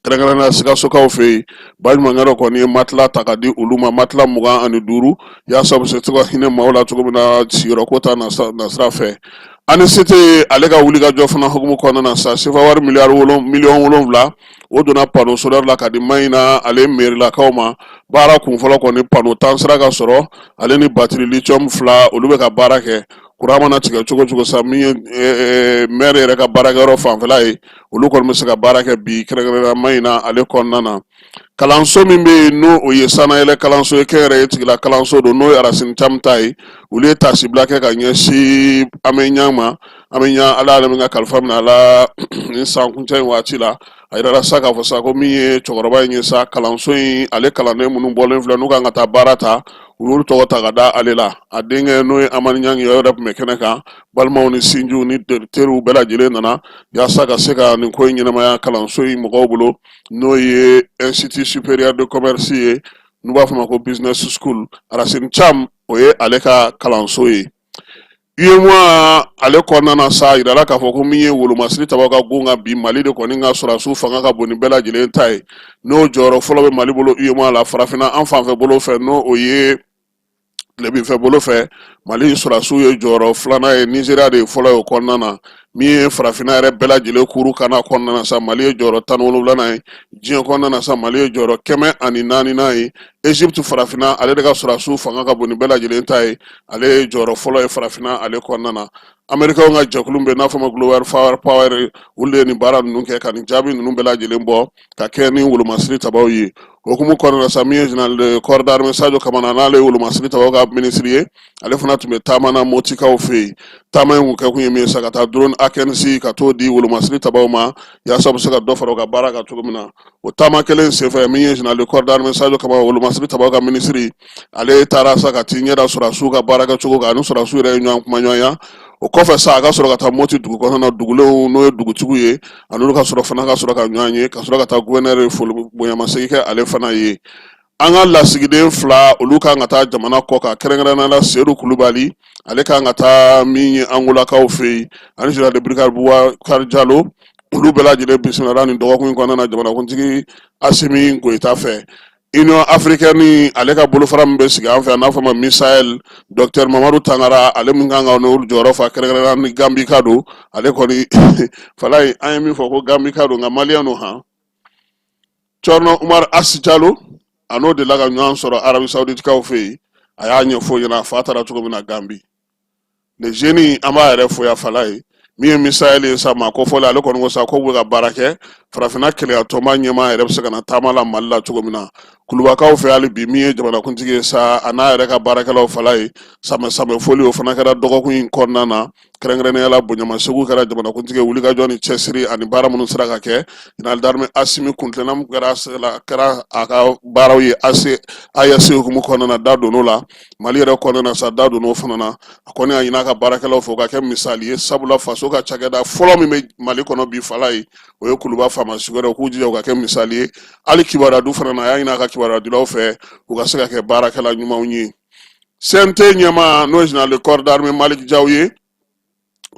kɛrɛnkɛrɛnnenya Sikasokaw fɛ yen, baɲumankɛ dɔ kɔni ye matelas ta ka di olu ma, matelas 25, yaasa u bɛ se ka hinɛ maaw la cogo min na sigiyɔrɔko ta nasira fɛ. ANICT ale ka wulikajɔ fana hukumu kɔnɔna na sa, sefa wari miliyari miliyɔn 7, o donna panneau solaire la ka di Mahina ale mairilakaw ma. Baara kunfɔlɔ kɔni, panneau 10 sera ka sɔrɔ, ale ni batiri lithium fila, olu bɛ ka baara kɛ. Kuran mana tigɛ cogo cogo sa, min ye maire yɛrɛ ka baarakɛyɔrɔ fanfɛla ye, olu kɔni bɛ se ka baara kɛ bi, kɛrɛnkɛrɛnnenya Mahina ale kɔnɔna na. Kalanso min bɛ yen, n'o o ye sannayɛlɛ kalanso ye, kɛnyɛrɛye tigila kalanso don, n'o ye Arasini Camu ta ye, olu ye taasibila kɛ ka ɲɛsin Amɛ Ɲang ma. Amɛ Ɲang, Ala y'ale min ka kalifa minɛ a la nin san kuncɛ in waati la, a yirala sa k'a fɔ sa ko min ye cɛkɔrɔba in ye sa, kalanso in ale kalanden minnu bɔlen filɛ, n'u kan ka taa baara ta, u y'olu tɔgɔ ta ka da ale la. A denkɛ, n'o ye Amani Ɲang ye, o yɛrɛ tun bɛ kɛnɛ kan. Balimaw ni sinjiw ni teriw bɛɛ lajɛlen nana yaasa ka se ka nin ko in ɲɛnamaya kalanso in mɔgɔw bolo, n'o ye Institut supérieur de commerce ye, n'u b'a fɔ ma ko business school. Arasini Cam, o ye ale ka kalanso ye. UEMOA ale kɔnɔna na sa, a yirala k'a fɔ ko min ye wolomasiri tabaw ka gun kan bi, Mali de kɔni ka sɔrɔdasiw fanga ka bon ni bɛɛ lajɛlen ta ye, n'o jɔyɔrɔ fɔlɔ bɛ Mali bolo UEMOA la. Farafinna an fanfɛ bolo fɛ, n'o o ye tilebinfɛ bolo fɛ, Mali sɔrɔdasiw ye jɔyɔrɔ filanan ye, Nizeriya de ye fɔlɔ ye o kɔnɔna na. Min ye farafinna yɛrɛ bɛɛ lajɛlen kuru kana kɔnɔna na sa, Mali ye jɔyɔrɔ 17nan ye. Diɲɛ kɔnɔna na sa, Mali ye jɔyɔrɔ 104nan ye. Egypte farafinna, ale de ka sɔrɔdasiw fanga ka bon ni bɛɛ lajɛlen ta ye, ale ye jɔyɔrɔ fɔlɔ ye farafinna ale kɔnɔna na. Amerikaw ka jɛkulu bɛ n'a fɔ ma Global Fire Power, olu de ye nin baara ninnu kɛ ka nin jaabi ninnu bɛɛ lajɛlen bɔ ka kɛ ni wolomasiri tabaw ye. Hukumu kɔnɔna na sa, min ye général de corps d'armée Sadio Kamara, n'ale ye wolomasiri tabaw ka minisiri ye, ale fana tun bɛ taama na Motikaw fɛ yen. Taama in kun kɛkun ye min ye sa, ka taa drone Akensi ka t'o di wolomasiri tabaw ma, yaasa u bɛ se ka dɔ fara u ka baara kan cogo min na. O taama kelen senfɛ, min ye général de corps d'armée Sadio Kamara, wolomasiri tabaw ka minisiri, ale taara sa ka t'i ɲɛ da sɔrɔdasiw ka baarakɛcogo kan, ani sɔrɔdasiw yɛrɛ ye ɲɔgɔn kumaɲɔgɔnya. O kɔfɛ sa, a ka sɔrɔ ka taa Moti dugu kɔnɔna na, dugulenw n'o ye dugutigiw ye, a n'olu ka sɔrɔ fana ka sɔrɔ ka ɲɔgɔn ye, ka sɔrɔ ka taa gouverneur foli bonyamasegin kɛ ale fana ye. An ka lasigiden fila, olu kan ka taa jamana kɔ kan, kɛrɛnkɛrɛnnenya la Sedu Kulubali, ale kan ka taa min ye Angolakaw fɛ yen, ani général de brigade Bubakari Jalo. Olu bɛɛ lajɛlen bisimilala nin dɔgɔkun in kɔnɔna na jamanakuntigi Asimi Goyita fɛ. Union africaine ale ka bolofara min bɛ sigi an fɛ, n'a fɔ ma Misael, docteur Mamadu Tangara, ale min kan ka n'olu jɔyɔrɔ fa, kɛrɛnkɛrɛnnenya ni Gambika don. Ale kɔni fala, an ye min fɔ ko Gambika don, nka maliyɛn don han. Cɔrɔnɔ Umar Asi Jalo, a n'o delila ka ɲɔgɔn sɔrɔ Arabie Saoudite fɛ yen. A y'a ɲɛfɔ ɲɛna a fa taara cogo min na Gambi. Le jeune, an b'a yɛrɛ fo ya fala ye. Min ye Misael ye sa, maa kofɔlen, ale kɔni ko sa ko bɛ ka baara kɛ farafinna kelenya tɔnba ɲɛmaa yɛrɛ bɛ se ka na taama la Mali la cogo min na. Kulubakaw fɛ hali bi, min ye jamanakuntigi ye sa, a n'a yɛrɛ ka baarakɛlaw fala ye, samɛ samɛ foli, o fana kɛra dɔgɔkun in kɔnɔna na. Kɛrɛnkɛrɛnnenya la, bonyamasegin kɛra jamanakuntigi ye wulikajɔ ni cɛsiri ani baara minnu sera ka kɛ. Général d'armée Asimi kuntilenna min kɛra a ka baaraw ye AES hukumu kɔnɔna na, da donn'o la. Mali yɛrɛ kɔnɔna na sa, da donn'o fana na. A kɔni y'a ɲini a ka baarakɛlaw fɛ u ka kɛ misali ye, sabula faso ka cakɛda fɔlɔ min bɛ Mali kɔnɔ bi fala ye, o ye Kuluba faama sigiyɔrɔ. K'u jija u ka kɛ misali ye. Hali kibaruya du fana na, a y'a ɲini a ka kibaruya dilaw fɛ u ka se ka kɛ baarakɛla ɲumanw ye. CNT ɲɛmaa, n'o ye général de corps d'armée Malick Diaw ye,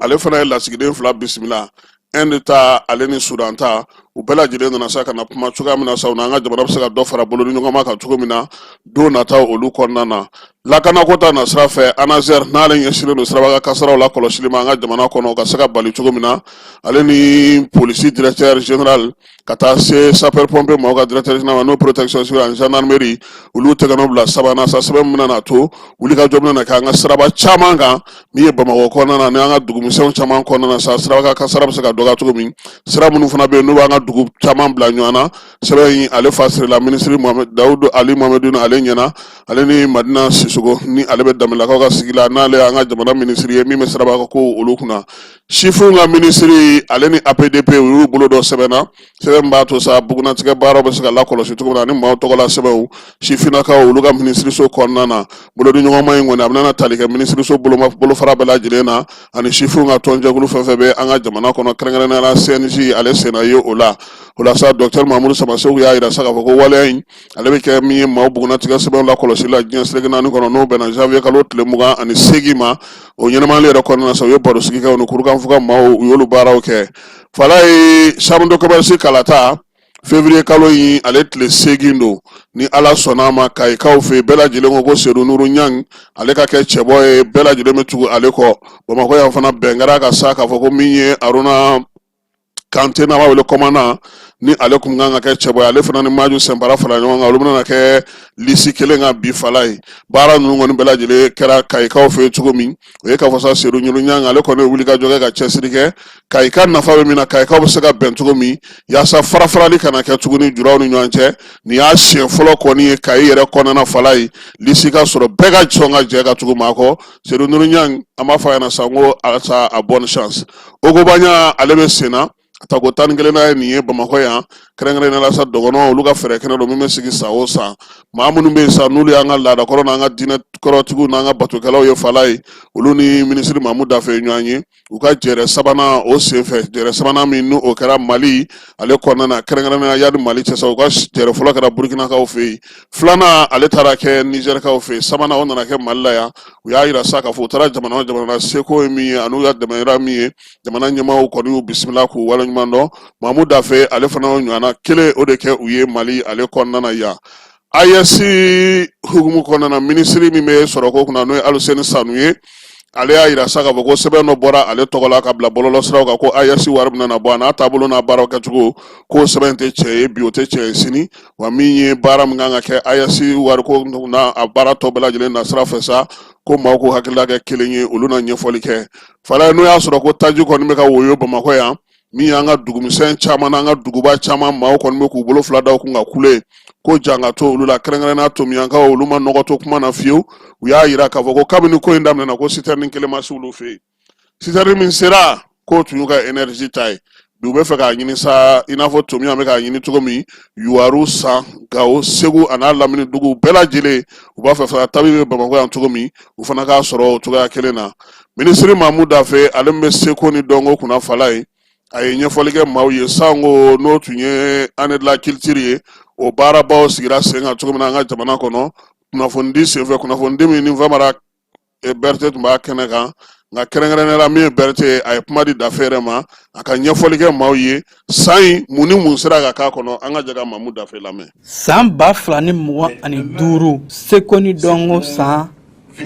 ale fana ye lasigiden fila bisimila, Inde ta ale ni Sudan ta. U bɛɛ lajɛlen nana sa ka na kuma cogoya min na sa, u n'an ka jamana bɛ se ka dɔ fara bolodiɲɔgɔnma kan cogo min na don nata olu kɔnɔna na. Lakanako ta nasira fɛ, ANASER, n'ale ɲɛsinnen don siraba kasaraw la kɔlɔsili ma an ka jamana kɔnɔ ka se ka bali cogo min na, ale ni polisi directeur général, ka taa se sapeur pompier maaw ka directeur général, n'o protection civile ani gendarmerie, olu tɛgɛnɔ bila sabanan sa, sɛbɛn min bɛna to wulikajɔ bɛna na kɛ an ka siraba caman kan, min ye Bamakɔ kɔnɔna na ni an ka dugumisɛnw caman kɔnɔna na sa, siraba kasara bɛ se ka dɔgɔya cogo min. Sira minnu fana bɛ yen, n'u b'an ka dugu caman bila ɲɔgɔn na, sɛbɛn in ale fasirila minisiri Dawudu Ali Mohamedine ale ɲɛna, ale ni Madina Sisoko, ni ale bɛ Danbelakaw ka sigi la, n'ale y'an ka jamana minisiri ye min bɛ siraba ko olu kunna. Sifinw ka minisiri, ale ni APDP, u y'u bolo dɔ sɛbɛn na, sɛbɛn b'a to sa bugunnatigɛ baaraw bɛ se ka lakɔlɔsi cogo min na ani maaw tɔgɔla sɛbɛnw sifinnakaw olu ka minisiriso kɔnɔna na. Bolodiɲɔgɔnma in kɔni, a bɛna tali kɛ minisiriso bolofara bɛɛ lajɛlen na ani sifinw ka tɔnjɛkulu fɛn fɛn bɛ an ka jamana kɔnɔ, kɛrɛnkɛrɛnnenya la CNJ, ale senna ye o la. O la sa, docteur Mahamudu Samaseku y'a jira sa k'a fɔ ko waleya in, ale bɛ kɛ min ye maaw bugunnatigɛ sɛbɛnw lakɔlɔsili la diɲɛ seleke naani kɔnɔ, n'o bɛnna janvier kalo tile 28 ma. O ɲɛnamayali yɛrɛ kɔnɔna na sa, u ye barosigi kɛ, u ni kurukanfuga maaw, u y'olu baaraw kɛ. Fala ye chambre de commerce kalata, février kalo in ale tile 8 don, ni Ala sɔnna a ma, Kayikaw fɛ yen, bɛɛ lajɛlen ko ko Sedu Nuru Ɲang, ale ka kɛ cɛbɔ ye, bɛɛ lajɛlen bɛ tugu ale kɔ. Bamakɔ yan fana, bɛn kɛra ka sa k'a fɔ ko min ye Aruna Kante, n'a b'a wele kɔmandan, ni ale kun kan ka kɛ cɛbɔ ye, ale fana ni Maju Sɛnpara fara ɲɔgɔn kan, olu bɛna kɛ lisi kelen kan bi fala ye. Baara ninnu kɔni bɛɛ lajɛlen kɛra Kayikaw fɛ yen cogo min, o ye k'a fɔ sa Sedu Nuru Ɲang, ale kɔni ye wulikajɔ kɛ ka cɛsiri kɛ Kayika nafa bɛ min na, Kayikaw bɛ se ka bɛn cogo min yaasa farafarali kana kɛ tuguni juraw ni ɲɔgɔn cɛ. Nin y'a siɲɛ fɔlɔ kɔni ye Kayi yɛrɛ kɔnɔna fala ye, lisi ka sɔrɔ, bɛɛ ka sɔn ka jɛ ka tugu maa kɔ. Sedu Nuru Ɲang, an b'a fɔ a ɲɛna sa ko alasa a bonne chance. Ogobaɲa, ale bɛ sen na, a tako 11nan ye nin ye Bamakɔ yan. Kɛrɛnkɛrɛnnenya la sa, dɔgɔnɔ olu ka fɛɛrɛ kɛnɛ don min bɛ sigi san o san. Maa minnu bɛ yen sa, n'olu y'an ka laadakɔrɔ n'an ka diinɛ kɔrɔtigiw n'an ka batokɛlaw ye, fala ye, olu ni minisiri Mamu Dafe ye ɲɔgɔn ye u ka jɛrɛ sabanan o senfɛ. Jɛrɛ sabanan min n'o o kɛra Mali ale kɔnɔna na, kɛrɛnkɛrɛnnenya yanni Mali cɛ sa, u ka jɛrɛ fɔlɔ kɛra Burukinakaw fɛ yen, filanan ale taara kɛ Nizɛrikaw fɛ yen, sabanan o nana kɛ Mali la yan. U y'a yira sa k'a fɔ u taara jamana o jamana na, seko ye min ye an'u ka dɛmɛyira min ye, jamana ɲɛmaaw kɔni y'u bisimila k'u waleɲuman dɔn. Mamu Dafe ale fana y'o ɲɔgɔnna kelen o de kɛ u ye Mali ale kɔnɔna na yan. AES hukumu kɔnɔna na, minisiri min bɛ sɔrɔko kunna, n'o ye Aluseni Sanu ye, ale y'a yira sa k'a fɔ ko sɛbɛn dɔ bɔra ale tɔgɔ la ka bila bɔlɔlɔsiraw kan ko AES wari bɛna na bɔ a n'a taabolo n'a baaraw kɛcogo, k'o sɛbɛn tɛ tiɲɛ ye bi, o tɛ tiɲɛ ye sini. Wa min ye baara min kan ka kɛ AES wariko n'a a baara tɔ bɛɛ lajɛlen nasira fɛ sa, ko maaw k'u hakilila kɛ kelen ye, olu na ɲɛfɔli kɛ. Fala, n'o y'a sɔrɔ ko taji kɔni bɛ ka woyo Bamakɔ yan, min y'an ka dugumisɛn caman n'an ka duguba caman, maaw kɔni bɛ k'u bolo fila da u kun ka kule ko jan ka to olu la. Kɛrɛnkɛrɛnnenya Tomiyankaw, olu ma nɔgɔ to kuma na fiyewu. U y'a yira k'a fɔ ko kabini ko in daminɛna, ko sitɛrini kelen ma se olu fɛ yen. Sitɛrini min sera, k'o tun y'u ka énergie ta ye. Bi u bɛ fɛ k'a ɲini sa, i n'a fɔ Tomiyan bɛ k'a ɲini cogo min, Yuwaru, San, Gawo, Segu a n'a lamini duguw bɛɛ lajɛlen, u b'a fɛ fana tabi bɛ Bamakɔ yan cogo min, u fana k'a sɔrɔ o cogoya kelen na. Minisiri Mamu Dafe, ale min bɛ seko ni dɔnko kunna, fala ye, a ye ɲɛfɔli kɛ maaw ye sanko n'o tun ye année de la culture ye, o baarabaw sigira sen kan cogo min na an ka jamana kɔnɔ. Kunnafonidi senfɛ, kunnafonidi min ni Famara Berete tun b'a kɛnɛ kan, nka kɛrɛnkɛrɛnnenya la min ye Berete ye, a ye kuma di Dafe yɛrɛ ma, a ka ɲɛfɔli kɛ maaw ye san in mun ni mun sera ka k'a kɔnɔ. An ka jɛ ka Mamu Dafe lamɛn. San 2025 seko ni dɔnko san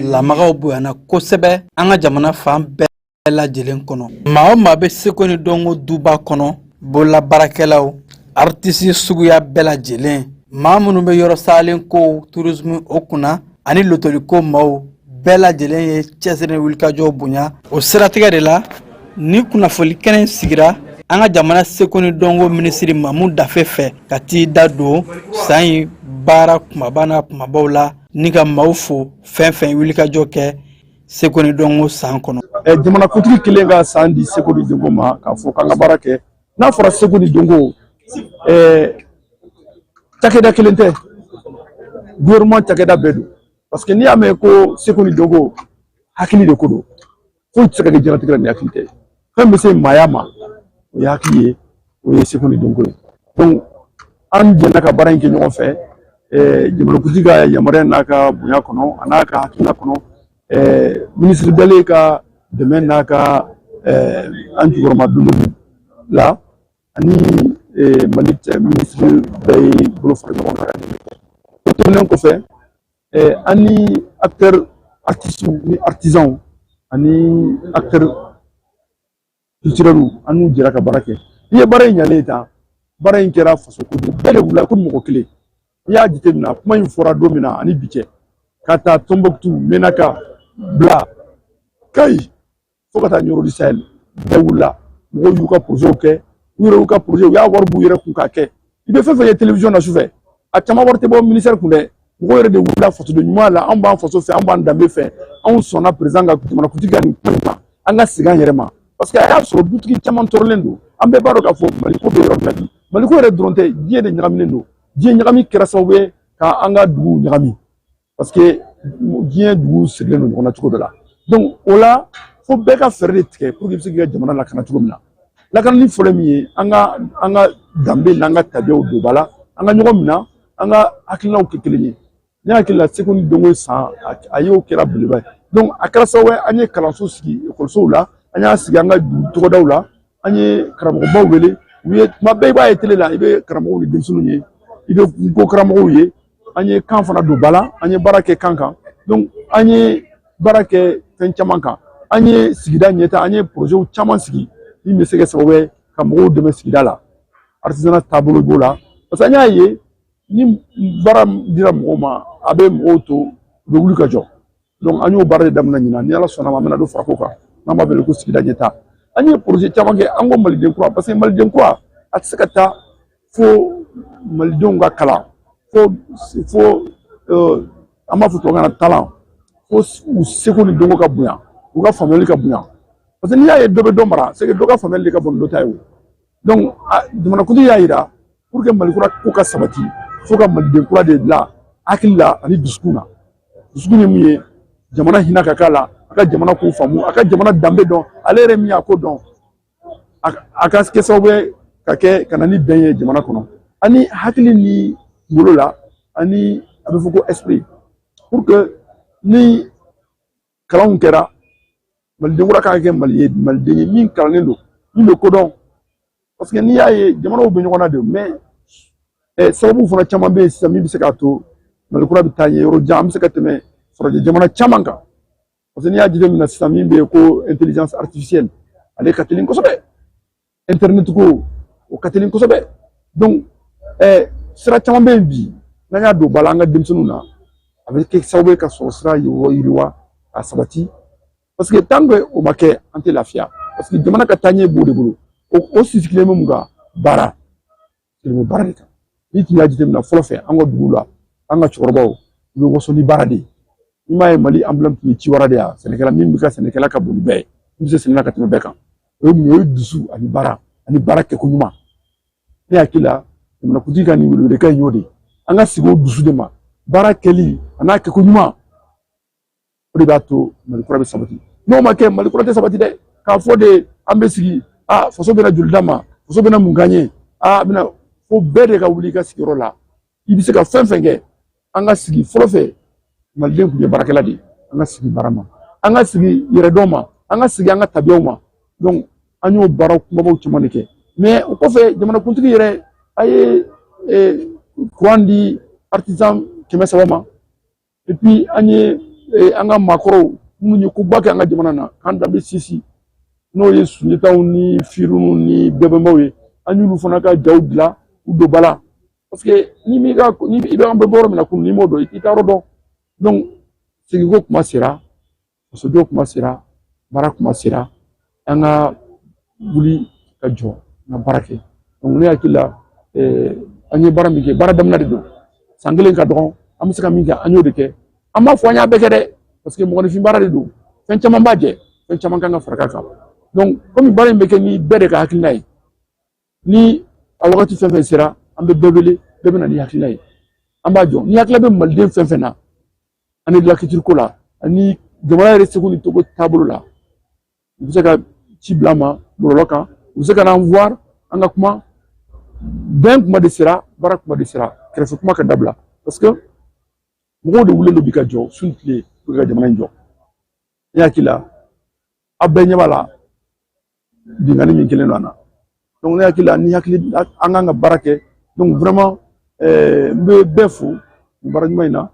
lamagaw bonyana kosɛbɛ an ka jamana fan bɛɛ lajɛlen kɔnɔ. Maa o maa bɛ seko ni dɔnko duba kɔnɔ, bololabaarakɛlaw, aritisi suguya bɛɛ lajɛlen, maa minnu bɛ yɔrɔ salen kow, tourisme o kunna, ani lotoliko maaw bɛɛ lajɛlen ye cɛsiri ni wulikajɔw bonya. O siratigɛ de la, ni kunnafoni kɛnɛ in sigira an ka jamana seko ni dɔnko minisiri Mamu Dafe fɛ ka t'i da don san in baara kumaba n'a kumabaw la, ni ka maaw fo fɛn fɛn wulikajɔ kɛ seko ni dɔnko san kɔnɔ. Jamanakuntigi kelen ka san di seko ni dɔnko ma k'a fɔ k'an ka baara kɛ. N'a fɔra seko ni dɔnko, cakɛda kelen tɛ, gouvernement cakɛda bɛɛ don, parce que n'i y'a mɛn ko seko ni dɔnko, hakili de ko don. Foyi tɛ se ka kɛ diɲɛlatigɛ la ni hakili tɛ. Fɛn bɛ se maaya ma, o ye hakili ye, o ye seko ni dɔnko ye. Donc an jɛnna ka baara in kɛ ɲɔgɔn fɛ, jamanakuntigi ka yamaruya n'a ka bonya kɔnɔ, a n'a ka hakilina kɔnɔ, minisiri Dale ka dɛmɛ n'a ka an jukɔrɔma don la, ani Mali cɛ minisiri bɛɛ ye bolo fara ɲɔgɔn kan ka dɛmɛ kɛ. O tɛmɛnen kɔfɛ, an ni acteurs artistes ni artisans ani acteurs culturels, an n'u jɛra ka baara kɛ. N'i ye baara in ɲalen ta, baara in kɛra faso ko de, bɛɛ de wulila ko mɔgɔ kelen. N'i y'a jateminɛ, kuma in fɔra don min na ani bi cɛ, ka taa Tɔnbɔkutu, Menaka, Bila, Kayi, fo ka taa Ɲɔrɔ du Sahel, bɛɛ wulila. Mɔgɔw y'u ka projetw kɛ, u yɛrɛ y'u ka projet, u y'a wari b'u yɛrɛ kun k'a kɛ. I bɛ fɛn fɛn ye télévision na sufɛ, a caman wari tɛ bɔ ministère kun dɛ. Mɔgɔw yɛrɛ de wulila fasoden ɲuman la. Anw b'an faso fɛ, anw b'an danbe fɛ, anw sɔnna président ka, jamanakuntigi ka nin kuma in ma, an ka segin an yɛrɛ ma, parce que a y'a sɔrɔ dutigi caman tɔɔrɔlen don. An bɛɛ b'a dɔn k'a fɔ Maliko bɛ yɔrɔ min na bi, Maliko yɛrɛ dɔrɔn tɛ, diɲɛ de ɲagaminen don. Diɲɛ ɲagami kɛra sababu ye ka an ka duguw ɲagami, parce que diɲɛ dugu sirilen don ɲɔgɔn na cogo dɔ la. Donc o la, fo bɛɛ ka fɛɛrɛ de tigɛ pour que i bɛ se k'i ka jamana lakana cogo min na. Lakanani fɔlɔ min ye, an ka danbe n'an ka tabiyaw don ba la, an ka ɲɔgɔn minɛ, an ka hakilinaw kɛ kelen ye. Ne hakili la, seko ni dɔnko san a y'o kɛra belebeleba ye. Donc a kɛra sababu ye, an ye kalanso sigi ekɔlisow la, an y'a sigi an ka dugu tɔgɔdaw la, an ye karamɔgɔbaw wele u ye. Tuma bɛɛ i b'a ye tele la, i bɛ karamɔgɔw ni denmisɛnninw ye, i bɛ ko karamɔgɔw ye. An ye kan fana don ba la, an ye baara kɛ kan kan. Donc an ye baara kɛ fɛn caman kan, an ye sigida ɲɛta, an ye projetw caman sigi min bɛ se kɛ sababu ye ka mɔgɔw dɛmɛ sigida la. Artisanat taabolo b'o la, parce que an y'a ye ni baara dira mɔgɔw ma, a bɛ mɔgɔw to u bɛ wuli ka jɔ. Donc an y'o baara de daminɛ ɲinan. Ni Ala sɔnna ma, an bɛna don farako kan n'an b'a wele ko sigida ɲɛta. An ye projet caman kɛ. An ko Maliden kura, parce que Maliden kura a tɛ se ka taa fo malidenw ka kalan, fo an b'a fɔ tubabukan na talent, fo u seko ni dɔnko ka bonya, u ka faamuyali ka bonya, parce que n'i y'a ye dɔ bɛ dɔ mara, c'est que dɔ ka faamuyali de ka bon ni dɔ ta ye. O donc jamanakuntigi y'a yira pour Pour que Mali kura ko ka sabati, fo ka maliden kura de bila hakili la ani dusukun na. Dusukun ye mun ye? Jamana hinɛ ka k'a la, a ka jamana ko faamu, a ka jamana danbe dɔn, ale yɛrɛ min y'a ko dɔn, a ka kɛ sababu ye ka kɛ ka na ni bɛn ye jamana kɔnɔ. Ani hakili ni kunkolo la, ani a bɛ fɔ ko esprit, pour que ni kalanw kɛra, maliden kura kan ka kɛ mali ye, maliden ye min kalannen don, min bɛ kodɔn. Parce que n'i y'a ye, jamanaw bɛ ɲɔgɔn na de, mais sababu fana caman bɛ yen sisan min bɛ se k'a to Mali kura bɛ taa ɲɛ yɔrɔ jan, an bɛ se ka tɛmɛ farajɛ jamana caman kan. Parce que n'i y'a jateminɛ sisan, min bɛ yen ko intelligence artificielle, ale ka teli kosɛbɛ, internet ko, o ka teli kosɛbɛ. Donc sira caman bɛ yen bi, n'an y'a don ba la an ka denmisɛnninw na, a bɛ kɛ sababu ye ka sɔrɔ sira yiriwa ka sabati. Parce que tant que o ma kɛ, an tɛ lafiya, parce que jamana ka taaɲɛ b'o de bolo. O sisigilen bɛ mun kan? Baara sigilen bɛ baara de kan. N'i tun y'a jateminɛ fɔlɔ fɛ, an ka dugu la, an ka cɛkɔrɔbaw, u bɛ waso ni baara de ye. I m'a ye, Mali emblème tun ye ciwara de ye. Sɛnɛkɛla min bɛ ka sɛnɛkɛla ka bon ni bɛɛ ye, min bɛ se sɛnɛ la ka tɛmɛ bɛɛ kan, o ye mun ye? O ye dusu ani baara ani baara kɛko ɲuman. Ne hakili la, jamanakuntigi ka nin welewelekan in y'o de ye. An ka sigi o dusu de ma, baara kɛli a n'a kɛko ɲuman, o de b'a to Mali kura bɛ sabati. N'o ma kɛ, Mali kura tɛ sabati dɛ. K'a fɔ de an bɛ sigi, a faso bɛna joli d'a ma, faso bɛna mun k'an ye, a bɛna fo bɛɛ de ka wuli i ka sigiyɔrɔ la, i bɛ se ka fɛn fɛn kɛ. An ka sigi fɔlɔ fɛ, maliden tun ye baarakɛla de ye. An ka sigi baara ma, an ka sigi yɛrɛdɔn ma, an ka sigi an ka tabiyaw ma. Donc an y'o baara kumabaw caman de kɛ. Mais o kɔfɛ, jamanakuntigi yɛrɛ a ye courant di artisan 300 ma. Et puis an ye an ka maakɔrɔw minnu ye koba kɛ an ka jamana na, k'an danbe sinsin, n'o ye Sunjataw ni Firunw ni bɛɛbɛnbaw ye, an y'olu fana ka jaw dilan u don ba la. Parce que ni m'i ka ni i bɛ an bɛ bɔ yɔrɔ min na kunun, n'i m'o dɔn, i t'i ta yɔrɔ dɔn. Donc seginko kuma sera, fasojɔ kuma sera, baara kuma sera, an ka wuli ka jɔ, an ka baara kɛ. Donc ne hakili la, an ye baara min kɛ, baara daminɛ de don. San kelen ka dɔgɔn, an bɛ se ka min kɛ, an y'o de kɛ. An b'a fɔ an y'a bɛɛ kɛ dɛ, parce que mɔgɔninfin baara de don, fɛn caman b'a jɛ, fɛn caman kan ka fara kan. Donc komi baara in bɛ kɛ ni bɛɛ de ka hakilina ye, ni a wagati fɛn fɛn sera, an bɛ bɛɛ wele, bɛɛ bɛ na ni hakilina ye, an b'a jɔ. Ni hakilina bɛ maliden fɛn fɛn na, ani la culture ko la, ani jamana yɛrɛ seko ni togo taabolo la, u bɛ se ka ci bila an ma bɔlɔlɔ kan, u bɛ se ka n'an voir, an ka kuma. Bɛn kuma de sera, baara kuma de sera, kɛrɛfɛ kuma ka dabila, parce que mɔgɔw de wulilen don bi ka jɔ su ni tile pour que ka jamana in jɔ. Ne hakili la, aw bɛɛ ɲɛ b'a la, binkanni min kɛlen don an na. Donc ne hakili la, ni hakili an kan ka baara kɛ. Donc vraiment n bɛ bɛɛ fo nin baara ɲuman in na.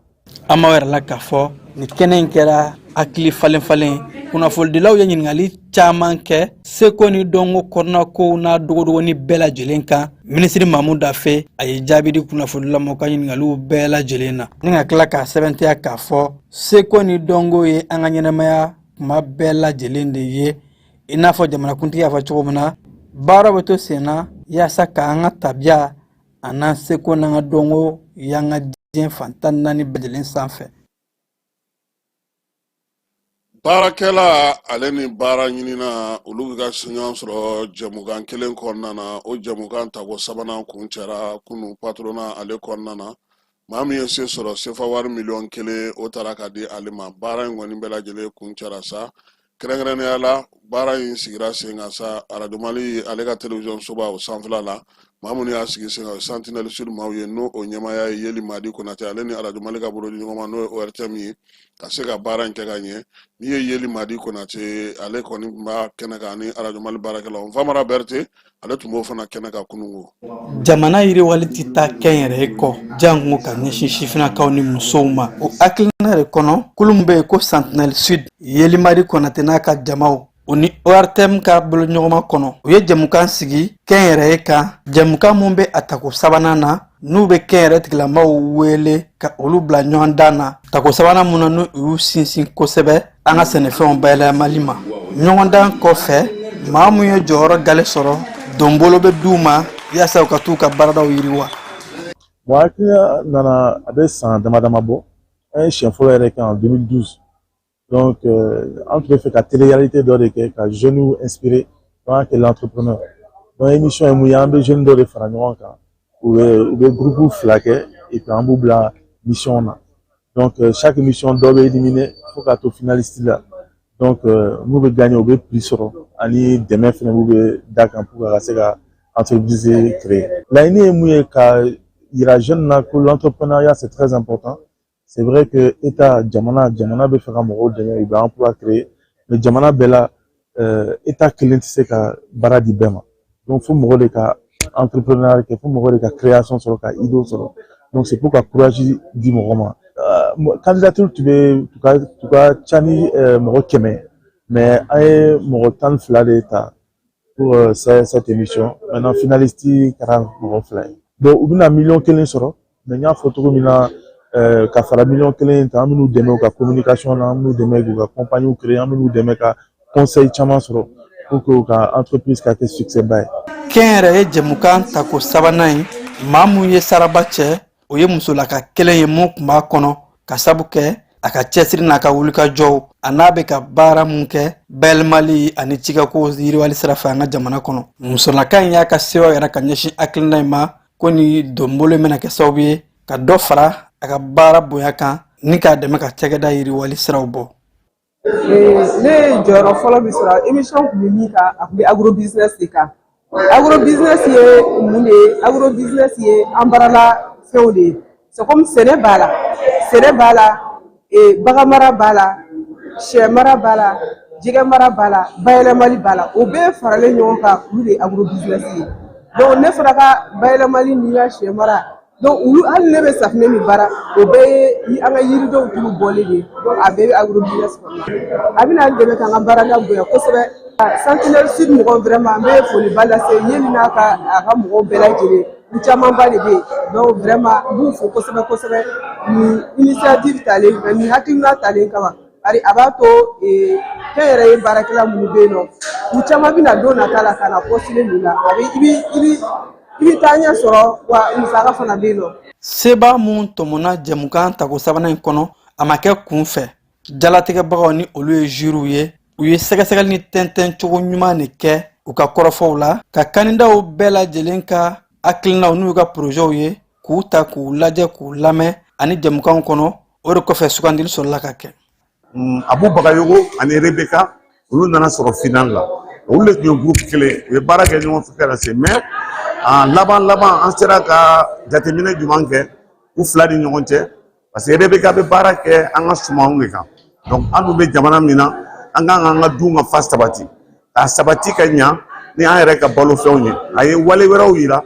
An b'aw yɛrɛ la k'a fɔ nin kɛnɛ in kɛra hakili falen falen. Kunnafonidilaw ye ɲininkali caman kɛ seko ni dɔnko kɔnɔnakow n'a dogodogoni bɛɛ lajɛlen kan. Minisiri Mamu Dafe, a ye jaabi di kunnafonidilaw ma u ka ɲininkaliw bɛɛ lajɛlen na, ni ka tila k'a sɛbɛntiya k'a fɔ seko ni dɔnko ye an ka ɲɛnamaya kuma bɛɛ lajɛlen de ye. I n'a fɔ jamanakuntigi y'a fɔ cogo min na, baara bɛ to sen na yaasa k'an ka tabiya an'an seko n'an ka dɔnko y'an ka diɲɛ fan 14 bɛɛ lajɛlen sanfɛ. Baarakɛla ale ni baara ɲinina, olu bɛ ka ɲɔgɔn sɔrɔ jɛmukan kelen kɔnɔna na. O jɛmukan tako sabanan kuncɛra kunu patronat ale kɔnɔna na. Maa min ye se sɔrɔ, sefa wari miliyɔn 1, o taara ka di ale ma. Baara in kɔni bɛɛ lajɛlen kuncɛra sa. Kɛrɛnkɛrɛnnenya la, baara in sigira sen kan sa Arajo Mali ale ka telewisɔn soba o sanfɛla la. Maa minnu y'a sigi sen kan, o ye Sentinelle Sud maaw ye, n'o o ɲɛmaaya ye Yeli Madi Konate ale ni Arajo Mali ka bolodiɲɔgɔnma, n'o ye ORTM ye, ka se ka baara in kɛ ka ɲɛ. N'i ye Yeli Madi Konate, ale kɔni tun b'a kɛnɛ kan ani Arajo Mali baarakɛlaw. Nfamara Berete, ale tun b'o fana kɛnɛ kan kununko. Jamana yiriwali tɛ taa kɛnyɛrɛye kɔ, janko ka ɲɛsin sifinnakaw ni musow ma. O hakilina de kɔnɔ, kulu min bɛ yen ko Sentinelle Sud, Yeli Madi Konate n'a ka jamaw, o ni ORTM ka boloɲɔgɔnma kɔnɔ, u ye jɛmukan sigi kɛnyɛrɛye kan, jɛmukan mun bɛ a tako sabanan na, n'u bɛ kɛnyɛrɛ tigilamaw wele ka olu bila ɲɔgɔn dan na. Tako sabanan mun na, n'u y'u sinsin kosɛbɛ an ka sɛnɛfɛnw bayɛlɛmali ma. Ɲɔgɔndan kɔfɛ, maa mun ye jɔyɔrɔ gale sɔrɔ, donbolo bɛ d'u ma yaasa u ka t'u ka baaradaw yiriwa. Bon, hakilina nana, a bɛ san dama dama bɔ. An ye siɲɛ fɔlɔ yɛrɛ kɛ en 2012. Donc an tun bɛ fɛ ka télé-réalité dɔ de kɛ ka jeunes inspirer, donc an kɛ l'entrepreneur. Donc émission ye mun ye? An bɛ jeunes dɔ de fara ɲɔgɔn kan. U bɛ groupe fila kɛ et puis an b'u bila mission na. Donc chaque mission, dɔ bɛ éliminer fo k'a to finaliste la. Donc n'u bɛ gagner, u bɛ prix sɔrɔ ani dɛmɛ fɛnɛ b'u bɛ da kan pour ka se ka entreprise créer. Laɲini ye mun ye? Ka yira jeune na ko l'entrepreneuriat, c'est très important. C'est vrai que État, jamana bɛ fɛ ka mɔgɔw dɛmɛ, u bɛ emploi créer, mais jamana bɛɛ la, État kelen tɛ se ka baara di bɛɛ ma. Donc fo mɔgɔ de ka entrepreneuriat kɛ, fo mɔgɔ de ka création sɔrɔ, ka idée sɔrɔ. Donc c'est pour ka courage di mɔgɔ ma. Candidature tun bɛ tun ka ca ni mɔgɔ 100, mais an ye mɔgɔ 12 de ta pour cette émission. Maintenant, finaliste kɛra mɔgɔ fila ye. Donc u bɛna miliyɔn 1 sɔrɔ, mais n y'a fɔ cogo min na, ka fara miliyɔn 1 in kan, an bɛn'u dɛmɛ u ka communication na, an bɛn'u dɛmɛ k'u ka compagnie créer, an bɛn'u dɛmɛ ka conseil caman sɔrɔ pour que u ka entreprise ka kɛ succès ba ye. Kɛnyɛrɛye jɛmukan tako sabanan ye, maa mun ye saraba cɛ, o ye musolaka kelen ye mun tun b'a kɔnɔ ka sabu kɛ a ka cɛsiri n'a ka wulikajɔw, a n'a bɛ ka baara mun kɛ bayɛlɛmali ani cikɛko yiriwali sira fɛ an ka jamana kɔnɔ. Musolaka in y'a ka sewa yɛrɛ ka ɲɛsin hakilina in ma ko ni donbolo bɛna kɛ sababu ye ka dɔ fara a ka baara bonya kan ni k'a dɛmɛ ka cakɛda yiriwali siraw bɔ. Ne ye jɔyɔrɔ fɔlɔ min sɔrɔ, émission tun bɛ min kan, a tun bɛ agro business de kan. Agro business ye mun de ye? Agro business ye an baarala fɛnw de ye. C'est comme sɛnɛ b'a la, sɛnɛ b'a la, bagan mara b'a la, sɛ mara b'a la, jɛgɛ mara b'a la, bayɛlɛmali b'a la. O bɛɛ faralen ɲɔgɔn kan, olu de ye agro business ye. Donc ne fana ka bayɛlɛmali ni n ka sɛ mara, donc olu, hali ne bɛ safunɛ min baara, o bɛɛ ye an ka yiridenw tulu bɔlen de ye. Donc a bɛɛ bɛ agro business kɔnɔ. A bɛna n dɛmɛ k'an ka baarada bonya kosɛbɛ. Sentinelle Sud mɔgɔw, vraiment, n bɛ foliba lase Yeli n'a ka a ka mɔgɔw bɛɛ lajɛlen. U camanba de bɛ yen. Donc vraiment, n b'u fo kosɛbɛ kosɛbɛ nin initiative talen, nin hakilina talen kama, bari a b'a to kɛnyɛrɛye baarakɛla minnu bɛ yen nɔ, u caman bɛna don nata la ka na postuler nin na. A bɛ i bɛ taa ɲɛ sɔrɔ wa musaka fana bɛ yen nɔ. Seba mun tɔmɔna jɛmukan tako sabanan in kɔnɔ, a ma kɛ kun fɛ. Jalatigɛbagaw ni olu ye juryw ye, u ye sɛgɛsɛgɛli ni tɛntɛn cogo ɲuman de kɛ u ka kɔrɔfɔw la ka kandidaw bɛɛ lajɛlen ka hakilinaw n'u ka porozɛw ye, k'u ta k'u lajɛ, k'u lamɛn ani jɛmukanw kɔnɔ. O de kɔfɛ, sugandili sɔrɔla ka kɛ. Abu Bagayogo ani Rebeka, olu nana sɔrɔ final la. Olu de tun ye groupe kelen, u ye baara kɛ ɲɔgɔn fɛ ka se, mais en laban laban, an sera ka jateminɛ jumɛn kɛ u fila ni ɲɔgɔn cɛ? Parce que Rebeka bɛ baara kɛ an ka sumanw de kan. Donc an dun bɛ jamana min na, an kan k'an ka dun ka fa sabati, k'a sabati ka ɲa ni an yɛrɛ ka balofɛnw ye. A ye wale wɛrɛw yira,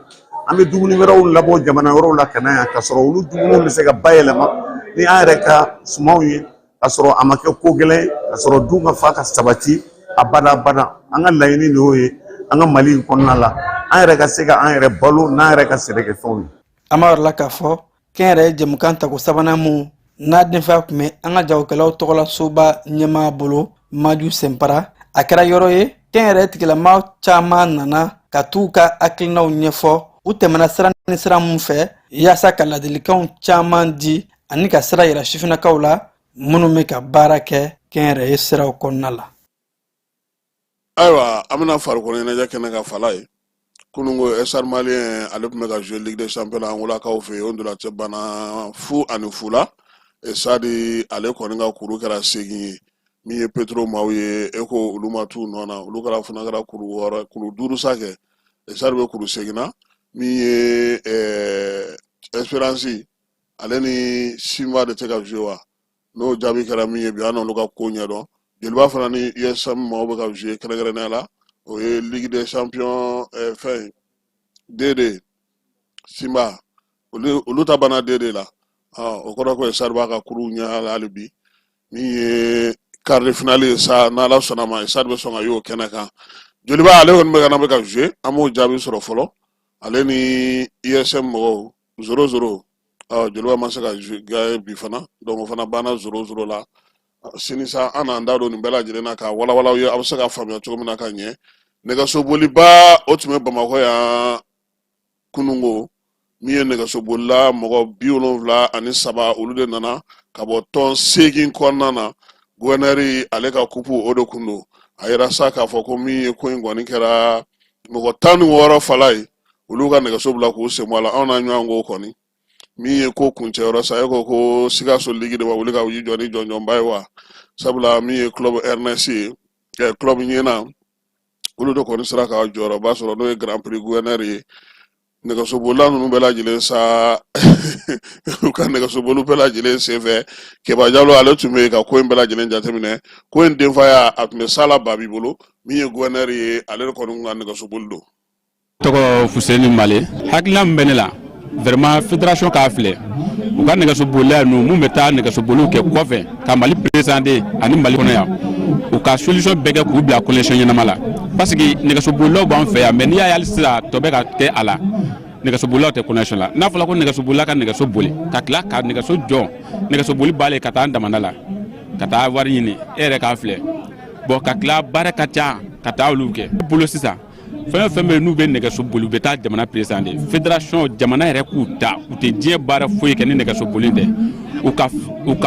an bɛ dumuni wɛrɛw labɔ jamana wɛrɛw la ka na yan, ka sɔrɔ olu dumuniw bɛ se ka bayɛlɛma ni an yɛrɛ ka sumanw ye, ka sɔrɔ a ma kɛ ko gɛlɛn ye, ka sɔrɔ dun ka fa ka sabati a bada bada. An ka laɲini de y'o ye, an ka Mali in kɔnɔna la, an yɛrɛ ka se ka an yɛrɛ balo n'an yɛrɛ ka sɛnɛkɛfɛnw ye. An b'a yɔrɔ la k'a fɔ kɛnyɛrɛye jɛmukan tako sabanan mun n'a denfaya tun bɛ an ka jagokɛlaw tɔgɔla soba ɲɛmaa bolo, Maju Senpara, a kɛra yɔrɔ ye kɛnyɛrɛye tigilama caman nana ka t'u ka hakilinaw ɲɛfɔ. U tɛmɛna sira ni sira mun fɛ yaasa ka ladilikanw caman di ani ka sira yira sifinnakaw la minnu bɛ ka baara kɛ kɛnyɛrɛye siraw kɔnɔna la. Ayiwa, an bɛna farikolo ɲɛnajɛ kɛnɛ ka fala ye. Kununko, Stade Malien ale tun bɛ ka jouer Ligue des Champions Angolakaw fɛ yen. O ntolanci banna 0-0 la. Stade ale kɔni ka kuru kɛra 8 ye. Min ye Petro maaw ye, e ko olu ma t'u nɔ na, olu kɛra fana kɛra kuru 6, kuru 5 sa kɛ. Stade bɛ kuru 8 na. Min ye Esperance ale ni Simba de tɛ ka jouer wa, n'o jaabi kɛra min ye bi, an n'olu ka ko ɲɛdɔn. Joliba fana ni USM maaw bɛ ka jouer kɛrɛnkɛrɛnnenya la, o ye Ligue des Champions fɛn 2-2. Simba olu ta banna 2-2 la. O kɔrɔ ko Stade b'a ka kuru ɲɛ la hali bi. Min ye quart de finale ye sa, n'Ala sɔnna ma, Stade bɛ sɔn ka y'o kɛnɛ kan. Joliba ale kɔni bɛ ka na, bɛ ka jouer, an b'o jaabi sɔrɔ fɔlɔ. Ale ni USM mɔgɔw, 0-0. Joliba ma se ka gagner bi fana, donc o fana banna 0-0 la. Sini sa, an n'an da don nin bɛɛ lajɛlen na k'a walawala aw ye, aw bɛ se ka faamuya cogo min na ka ɲɛ. Nɛgɛsoboliba o tun bɛ Bamakɔ yan kununko. Min ye nɛgɛsobolila mɔgɔ 73, olu de nana ka bɔ tɔn 8 kɔnɔna na. Gouverneur ale ka coupe o de kun don. A yira sa k'a fɔ ko min ye ko in kɔni kɛra mɔgɔ 16 fala ye. Olu ka nɛgɛso bila k'u sen bɔ a la. Anw n'a ɲɔgɔn ko kɔni min ye ko kuncɛyɔrɔ sa, e ko ko Sikaso ligi de ma wuli ka u jɔ ni jɔnjɔnba ye wa? Sabula min ye club Ernest ye, club ɲɛna, olu de kɔni sera ka jɔyɔrɔba sɔrɔ, n'o ye Grand Prix gouverneur ye. Nɛgɛsobolila ninnu bɛɛ lajɛlen sa, u ka nɛgɛsoboli bɛɛ lajɛlen senfɛ, Keba Jalo ale tun bɛ yen ka ko in bɛɛ lajɛlen jateminɛ. Ko in denfaya a tun bɛ Sala Babi bolo, min ye gouverneur ye, ale de kɔni ka nɛgɛsoboli don. Tɔgɔ Fuseni Male. Hakilina min bɛ ne la vraiment, fédération k'a filɛ u ka nɛgɛsobolila ninnu mun bɛ taa nɛgɛsoboliw kɛ kɔfɛ ka Mali présenter ani Mali kɔnɔ yan, u ka solution bɛɛ kɛ k'u bila condition ɲɛnama la, parce que nɛgɛsobolilaw b'an fɛ yan, mais n'i y'a ye hali sisan tɔ bɛ ka kɛ a la, nɛgɛsobolilaw tɛ condition la. N'a fɔra ko nɛgɛsobolila ka nɛgɛso boli ka tila ka nɛgɛso jɔ, nɛgɛsoboli b'ale ka taa an damanda la ka taa wari ɲini, e yɛrɛ k'a filɛ. Bon, ka tila baara ka ca ka taa olu kɛ bolo sisan. Fɛn o fɛn bɛ yen n'u bɛ nɛgɛso boli, u bɛ taa jamana présenter, fédération, jamana yɛrɛ k'u ta, u tɛ diɲɛ baara foyi kɛ ni nɛgɛso boli tɛ. U ka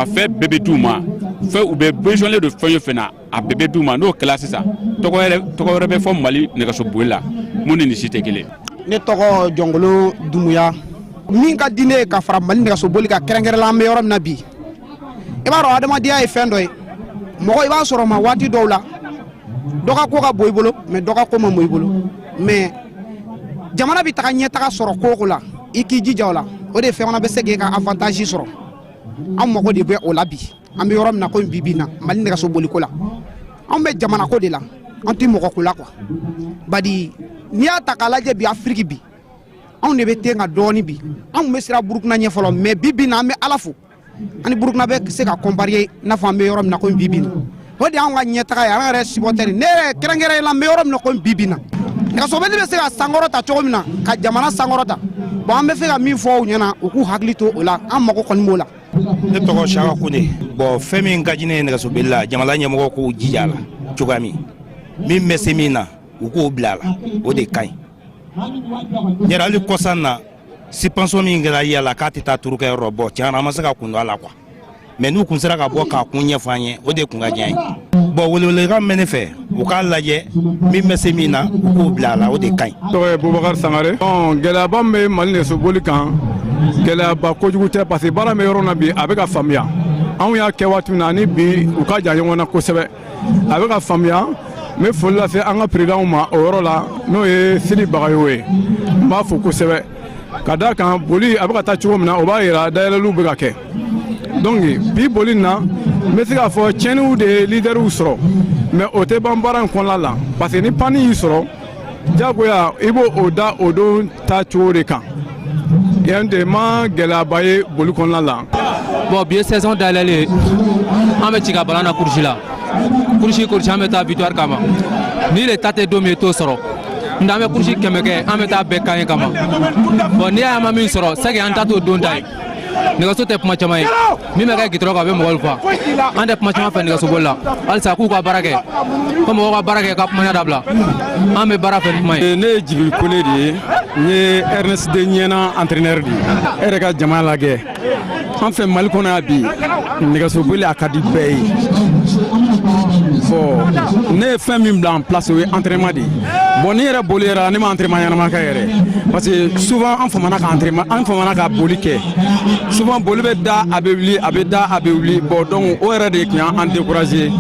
fɛn bɛɛ bɛ d'u ma, fɛn u bɛ besoin don fɛn o fɛn na, a bɛɛ bɛ d'u ma. N'o kɛra sisan, tɔgɔ wɛrɛ bɛ fɔ Mali nɛgɛso boli la mun ni nin si tɛ kelen. Ne tɔgɔ Jɔnkolo Dumuya. Min ka di ne ye ka fara Mali nɛgɛso boli kan, kɛrɛnkɛrɛnla an bɛ yɔrɔ min na bi, i b'a dɔn adamadenya ye fɛn dɔ ye, mɔgɔ i b'a sɔrɔ ma waati dɔw la dɔ ka ko ka bon i bolo, mais dɔ ka ko ma bon i bolo. Mais jamana bɛ taga ɲɛtaga sɔrɔ ko o ko la, i k'i jija o la, o de fɛn fana bɛ se k'e ka avantage sɔrɔ. An mago de bɛ o la bi. An bɛ yɔrɔ min na komi bi bi in na, Mali nɛgɛso boliko la, anw bɛ jamana ko de la, an tɛ mɔgɔ ko la quoi. Badi n'i y'a ta k'a lajɛ bi, Afiriki bi, anw de bɛ ten ka dɔɔni bi. Anw tun bɛ siran Burukina ɲɛ fɔlɔ, mais bi bi in na, an bɛ Ala fo, ani Burukina bɛ se ka comparer n'a fɔ an bɛ yɔrɔ min na komi bi bi in na. O de y'anw ka ɲɛtaga ye, an yɛrɛ supporter. Ne yɛrɛ kɛrɛnkɛrɛnnen la, n bɛ yɔrɔ min na komi bi bi in na, nɛgɛsoboli bɛ se ka sankɔrɔta cogo min na, ka jamana sankɔrɔta. Bon, an bɛ fɛ ka min fɔ u ɲɛna, u k'u hakili to o la. An mago kɔni b'o la. Ne tɔgɔ Saka Kone. Bon, fɛn min ka di ne ye nɛgɛsoboli la, jamana ɲɛmɔgɔ k'u jija a la cogoya min bɛ se min na, u k'o bila a la, o de ka ɲi yɛrɛ. Hali kɔsan na, suspension min kɛra yala k'a tɛ taa turukɛyɔrɔ, bɔ tiɲɛ na, an ma se ka kun don a la quoi. Mais n'u kun sera ka bɔ k'a kun ɲɛfɔ an ye, o de kun ka diya ye. Bon, welewelekan min bɛ ne fɛ, u k'a lajɛ, min bɛ se min na, u k'o bila a la, o de ka ɲi. Tɔgɔ ye Bubakari Sangare. Gɛlɛyaba min bɛ Mali nɛgɛsoboli kan, gɛlɛyaba kojugu tɛ, parce que baara min bɛ yɔrɔ na bi, a bɛ ka faamuya. Anw y'a kɛ waati min na ani bi, u ka jan ɲɔgɔn na kosɛbɛ. A bɛ ka faamuya. N bɛ foli lase an ka présidentw ma o yɔrɔ la, n'o ye Sidi Bagayogo ye. N b'a fo kosɛbɛ ka d'a kan boli a bɛ ka taa cogo min na, o b'a yira dayɛlɛliw bɛ ka kɛ. Donc bi boli nin na, n bɛ se k'a fɔ tiɲɛniw de ye leaderw sɔrɔ, mais o tɛ ban baara in kɔnɔna la, parce que ni panne y'i sɔrɔ, jagoya i b'o o da o don ta cogo de kan. Yan de ma gɛlɛyaba ye boli kɔnɔna la. Bon, bi ye saison dayɛlɛlen ye. An bɛ ci ka ballon na course la, course course, an bɛ taa victoire kama. Ni le ta tɛ don min, i t'o sɔrɔ. Nka an bɛ course 100 kɛ, an bɛ taa bɛɛ gagner kama. Bon, n'i y'a ye an ma min sɔrɔ, c'est que an ta t'o don ta ye. Nɛgɛso tɛ kuma caman ye. Min bɛ kɛ gitɔrɔ kan, a bɛ mɔgɔw fa. An tɛ kuma caman fɛ nɛgɛsoboli la. Halisa k'u ka baara kɛ, ko mɔgɔw ka baara kɛ, ka kumaya dabila. An bɛ baara fɛ ni kuma ye. Ne ye Jibril Kone de ye. N ye RNSD ɲɛna entraîneur de ye. E yɛrɛ ka jama lajɛ, an fɛ Mali kɔnɔ yan bi, nɛgɛsoboli a ka di bɛɛ ye. Bon, ne ye fɛn min bila en place, o ye entraînement de ye. Bon, ni yɛrɛ boli yɛrɛ, ne ma entraînement ɲɛnama kɛ yɛrɛ, parce que souvent an famana ka entraînement, an famana ka boli kɛ. Souvent boli bɛ da, a bɛ wuli, a bɛ da, a bɛ wuli. Bon, donc o yɛrɛ de tun y'an découragé.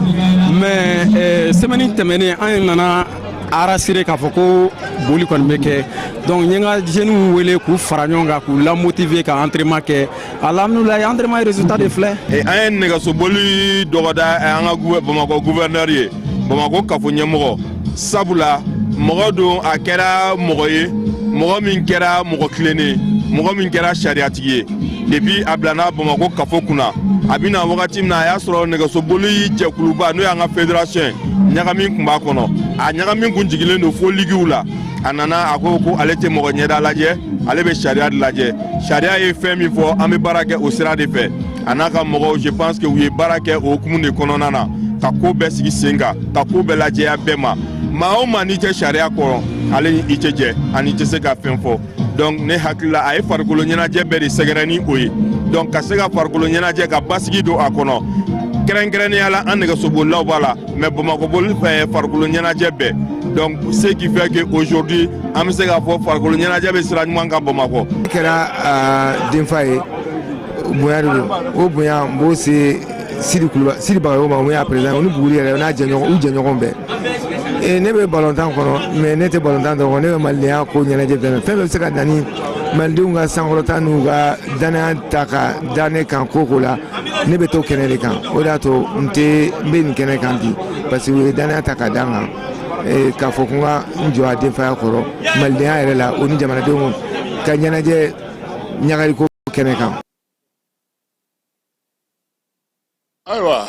Mais semaine tɛmɛnen, an nana a rassurer k'a fɔ ko boli kɔni bɛ kɛ. Donc n ye n ka jeunes wele k'u fara ɲɔgɔn kan, k'u lamotiver ka entraînement kɛ. Alhamdulilayi, entraînement ye résultat de filɛ. An ye nɛgɛsoboli dɔgɔda an ka Bamakɔ gouverneur ye, Bamakɔ kafo ɲɛmɔgɔ, sabula mɔgɔ don, a kɛra mɔgɔ ye, mɔgɔ min kɛra mɔgɔ tilennen, mɔgɔ min kɛra sariyatigi ye. Depuis a bilana Bamakɔ kafo kunna, a bɛna wagati min na, a y'a sɔrɔ nɛgɛsoboli jɛkuluba, n'o y'an ka fédération ye, ɲagami tun b'a kɔnɔ, a ɲagami kun jigilen don fo ligiw la. A nana, a ko ko ale tɛ mɔgɔ ɲɛda lajɛ, ale bɛ sariya de lajɛ. Sariya ye fɛn min fɔ, an bɛ baara kɛ o sira de fɛ. A n'a ka mɔgɔw, je pense que u ye baara kɛ o hukumu de kɔnɔna na, ka ko bɛɛ sigi sen kan, ka ko bɛɛ lajɛya bɛɛ ma. Maa o maa n'i tɛ sariya kɔrɔ, ale ni i tɛ jɛ, ani i tɛ se ka fɛn fɔ. Donc ne hakili la, a ye farikolo ɲɛnajɛ bɛɛ de sɛgɛrɛ ni o ye. Donc ka se ka farikolo ɲɛnajɛ ka basigi don a kɔnɔ. Kɛrɛnkɛrɛnnenya la, an nɛgɛsobolilaw b'a la, mais Bamakɔ boli fɛ farikolo ɲɛnajɛ bɛɛ. Donc ce qui fait que aujourd'hui an bɛ se k'a fɔ farikolo ɲɛnajɛ bɛ sira ɲuman kan Bamakɔ. Kɛra denfa ye, bonya de don. O bonya n b'o se Sidi Kuluba, Sidi Bagayogo ma, o y'a président, o ni Buguri yɛrɛ, o n'a jɛɲɔgɔn, u jɛɲɔgɔn bɛɛ. Ne bɛ balontan kɔnɔ, mais ne tɛ balontan dɔrɔn, ne bɛ malidenya ko ɲɛnajɛ fɛn fɛn bɛ se ka na ni malidenw ka sankɔrɔta n'u ka danaya ta ka da ne kan ko ko la, ne bɛ to kɛnɛ de kan. O de y'a to n tɛ n bɛ nin kɛnɛ kan bi, parce que u ye danaya ta ka da n kan k'a fɔ ko n ka n jɔ a denfaya kɔrɔ malidenya yɛrɛ la, o ni jamanadenw ka ɲɛnajɛ ɲagariko kɛnɛ kan. Ayiwa,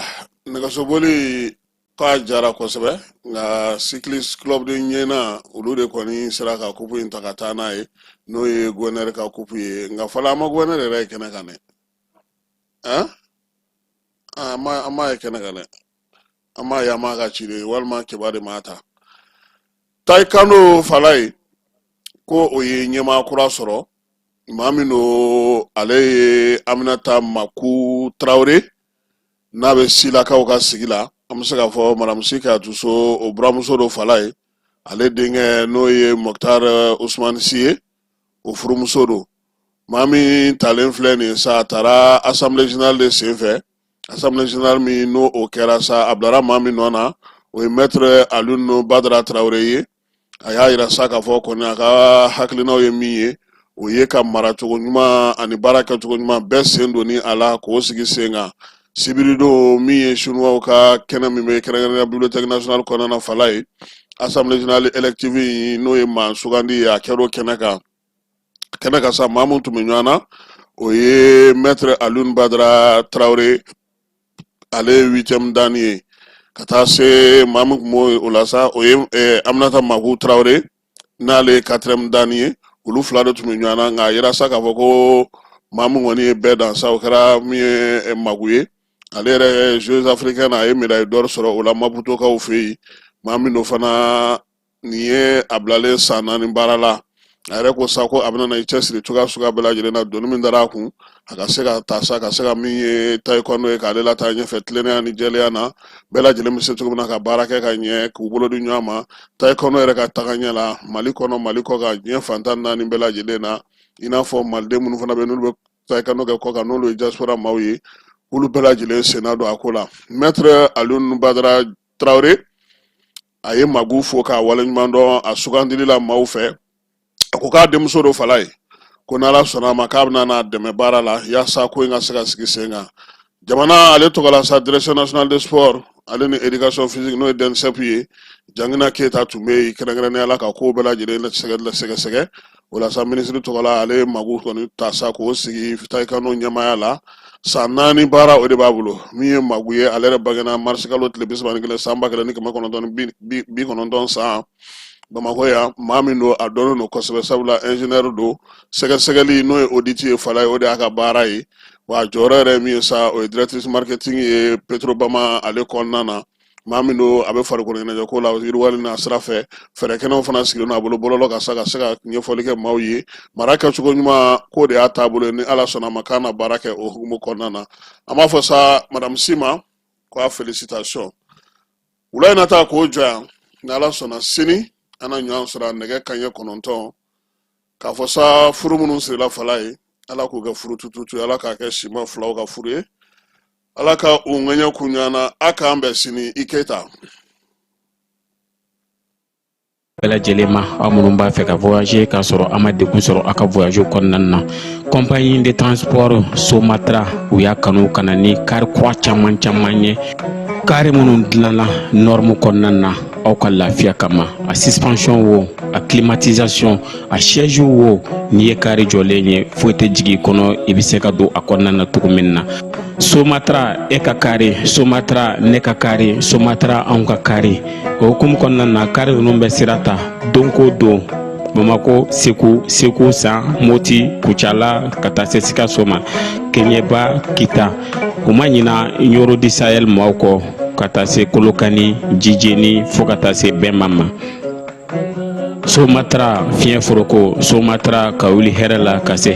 nɛgɛsoboli k'a jara kosɛbɛ, nka Cycliste Club de Ɲɛna, olu de kɔni sera ka kupu in ta ka taa n'a ye, n'o ye gouverneur ka kupu ye. Nka fɔlɔ, an ma gouverneur yɛrɛ ye kɛnɛ kan dɛ. An an m'a ye kɛnɛ kan dɛ, an m'a ye, an m'a ka ciden walima keba de m'a ta. Taekwondo Falaye ko o ye ɲɛmaa kura sɔrɔ, maa min don, ale ye Aminata Maku Tarawele, n'a bɛ Silakaw ka sigi la. An bɛ se k'a fɔ Madamu Si Kayatuso, o buramuso don Falaye. Ale denkɛ, n'o ye Mɔkitar Usumani Si ye, o furumuso don. Maa min talen filɛ nin ye sa, a taara assemblée générale de senfɛ. Assemblée générale min n'o o kɛra sa, a bilara maa min nɔ na, o ye maître Alioune Badara Tarawele ye. A y'a yira sa k'a fɔ kɔni a ka hakilinaw ye min ye, o ye ka maracogo ɲuman ani baara kɛcogo ɲuman bɛɛ sen donni a la k'o sigi sen kan. Sibiridon, min ye Sinuwaw ka kɛnɛ min bɛ kɛrɛnkɛrɛnnenya bibliothèque nationale kɔnɔna na Falaye, assemblée générale élective in, n'o ye maa sugandi ye, a kɛra o kɛnɛ kan. Kɛnɛ kan sa, maa min tun bɛ ɲɔgɔn na, o ye maître Alioune Badara Tarawele, ale ye huitième dan ye, ka taa se maa min tun b'o la sa, o ye Aminata Maku Tarawele, n'ale ye quatrième dan ye. Olu fila de tun bɛ ɲɔgɔn na, nka a yira sa k'a fɔ ko maa min kɔni ye bɛɛ dan sa, o kɛra min ye Maku ye. Ale yɛrɛ, Jeux africains na, a ye médaille d'or sɔrɔ o la Maputokaw fɛ yen. Maa min don fana, nin ye a bilalen san 4 baara la. A yɛrɛ ko sa ko a bɛna na i cɛsiri cogoya suguya bɛɛ lajɛlen na, doni min dara a kun, a ka se ka ta sa, ka se ka min ye taekwondo ye, k'ale lataa ɲɛfɛ tilennenya ni jɛlenya na, bɛɛ lajɛlen bɛ se cogo min na ka baara kɛ ka ɲɛ, k'u bolo di ɲɔgɔn ma taekwondo yɛrɛ ka taga ɲɛ la Mali kɔnɔ, Mali kɔkan, diɲɛ fan 14 bɛɛ lajɛlen na. I n'a fɔ maliden minnu fana bɛ, n'olu bɛ taekwondo kɛ kɔkan, n'olu ye diaspora maaw ye, olu bɛɛ lajɛlen senna don a ko la. Maître Alioune Badara Tarawele, a ye Magu fo k'a waleɲuman dɔn a sugandili la maaw fɛ. A ko k'a denmuso don Falaye, ko n'Ala sɔnna a ma, k'a bɛna n'a dɛmɛ baara la yaasa ko in ka se ka sigi sen kan jamana ale tɔgɔ la sa. Direction nationale de sport ale ni éducation physique, n'o ye DNSEP ye, Jangina Keyita tun bɛ yen kɛrɛnkɛrɛnnenya la ka kow bɛɛ lajɛlen sɛgɛsɛgɛ. O la sa, minisiri tɔgɔ la, ale ye Magu kɔni ta sa k'o sigi taekwondo ɲɛmaaya la. San 4 baara, o de b'a bolo. Min ye Magu ye, ale yɛrɛ bangena marisikalo tile 31 san 1990 san, Bamakɔ yan. Maa min don, a dɔnnen don kosɛbɛ, sabula ingénieur don. Sɛgɛsɛgɛli, n'o ye audit ye Falaye, o de y'a ka baara ye. Wa a jɔyɔrɔ yɛrɛ min ye sa, o ye directrice marketing ye Petrobama ale kɔnɔna na. Maa min don, a bɛ farikolo ɲɛnajɛ ko la yiriwali n'a sira fɛ. Fɛɛrɛ kɛnɛw fana sigilen don a bolo bɔlɔlɔ kan sa, ka se ka ɲɛfɔli kɛ maaw ye mara kɛcogo ɲuman k'o de y'a taabolo ye. Ni Ala sɔnna a ma, k'a na baara kɛ o hukumu kɔnɔna na. An b'a fɔ sa madame Sima ko a félicitation. Wula in na ta k'o jɔ yan. Ni Ala sɔnna, sini an na ɲɔgɔn sɔrɔ nɛgɛ kanɲɛ 9, k'a fɔ sa furu minnu sirila Falaye, Ala k'u kɛ furu tututu ye, Ala k'a kɛ sima filaw ka furu ye, Ala ka u ŋɛɲɛ kun ɲɔgɔn na. A k'an bɛn sini. I Keyita. Bɛɛ lajɛlen ma, aw minnu b'a fɛ ka voyager k'a sɔrɔ a ma degun sɔrɔ aw ka voyage kɔnɔna na, compagnie de transport Somatra, u y'a kanu ka na ni kari kura caman caman ye, kari minnu dilanna norme kɔnɔna na aw ka lafiya kama. A suspension wo, a climatisation, a siège wo, n'i ye kari jɔlen ye, foyi tɛ jigin i kɔnɔ, i bɛ se ka don a kɔnɔna na cogo min na. Somatra, e ka kari Somatra, ne ka kari Somatra, anw ka kari. O hukumu kɔnɔna na, kari ninnu bɛ sira ta don ko don Bamako, Segu, Segu San, Moti, Kucala, ka taa se Sikaso ma, Keɲeba, Kita. U ma ɲina Ɲoro du Sahel maaw kɔ, ka taa se Kolokani, Jijeni, fo ka taa se Bɛnba ma. Somatra, fiɲɛ foroko Somatra, ka wuli hɛrɛ la ka se.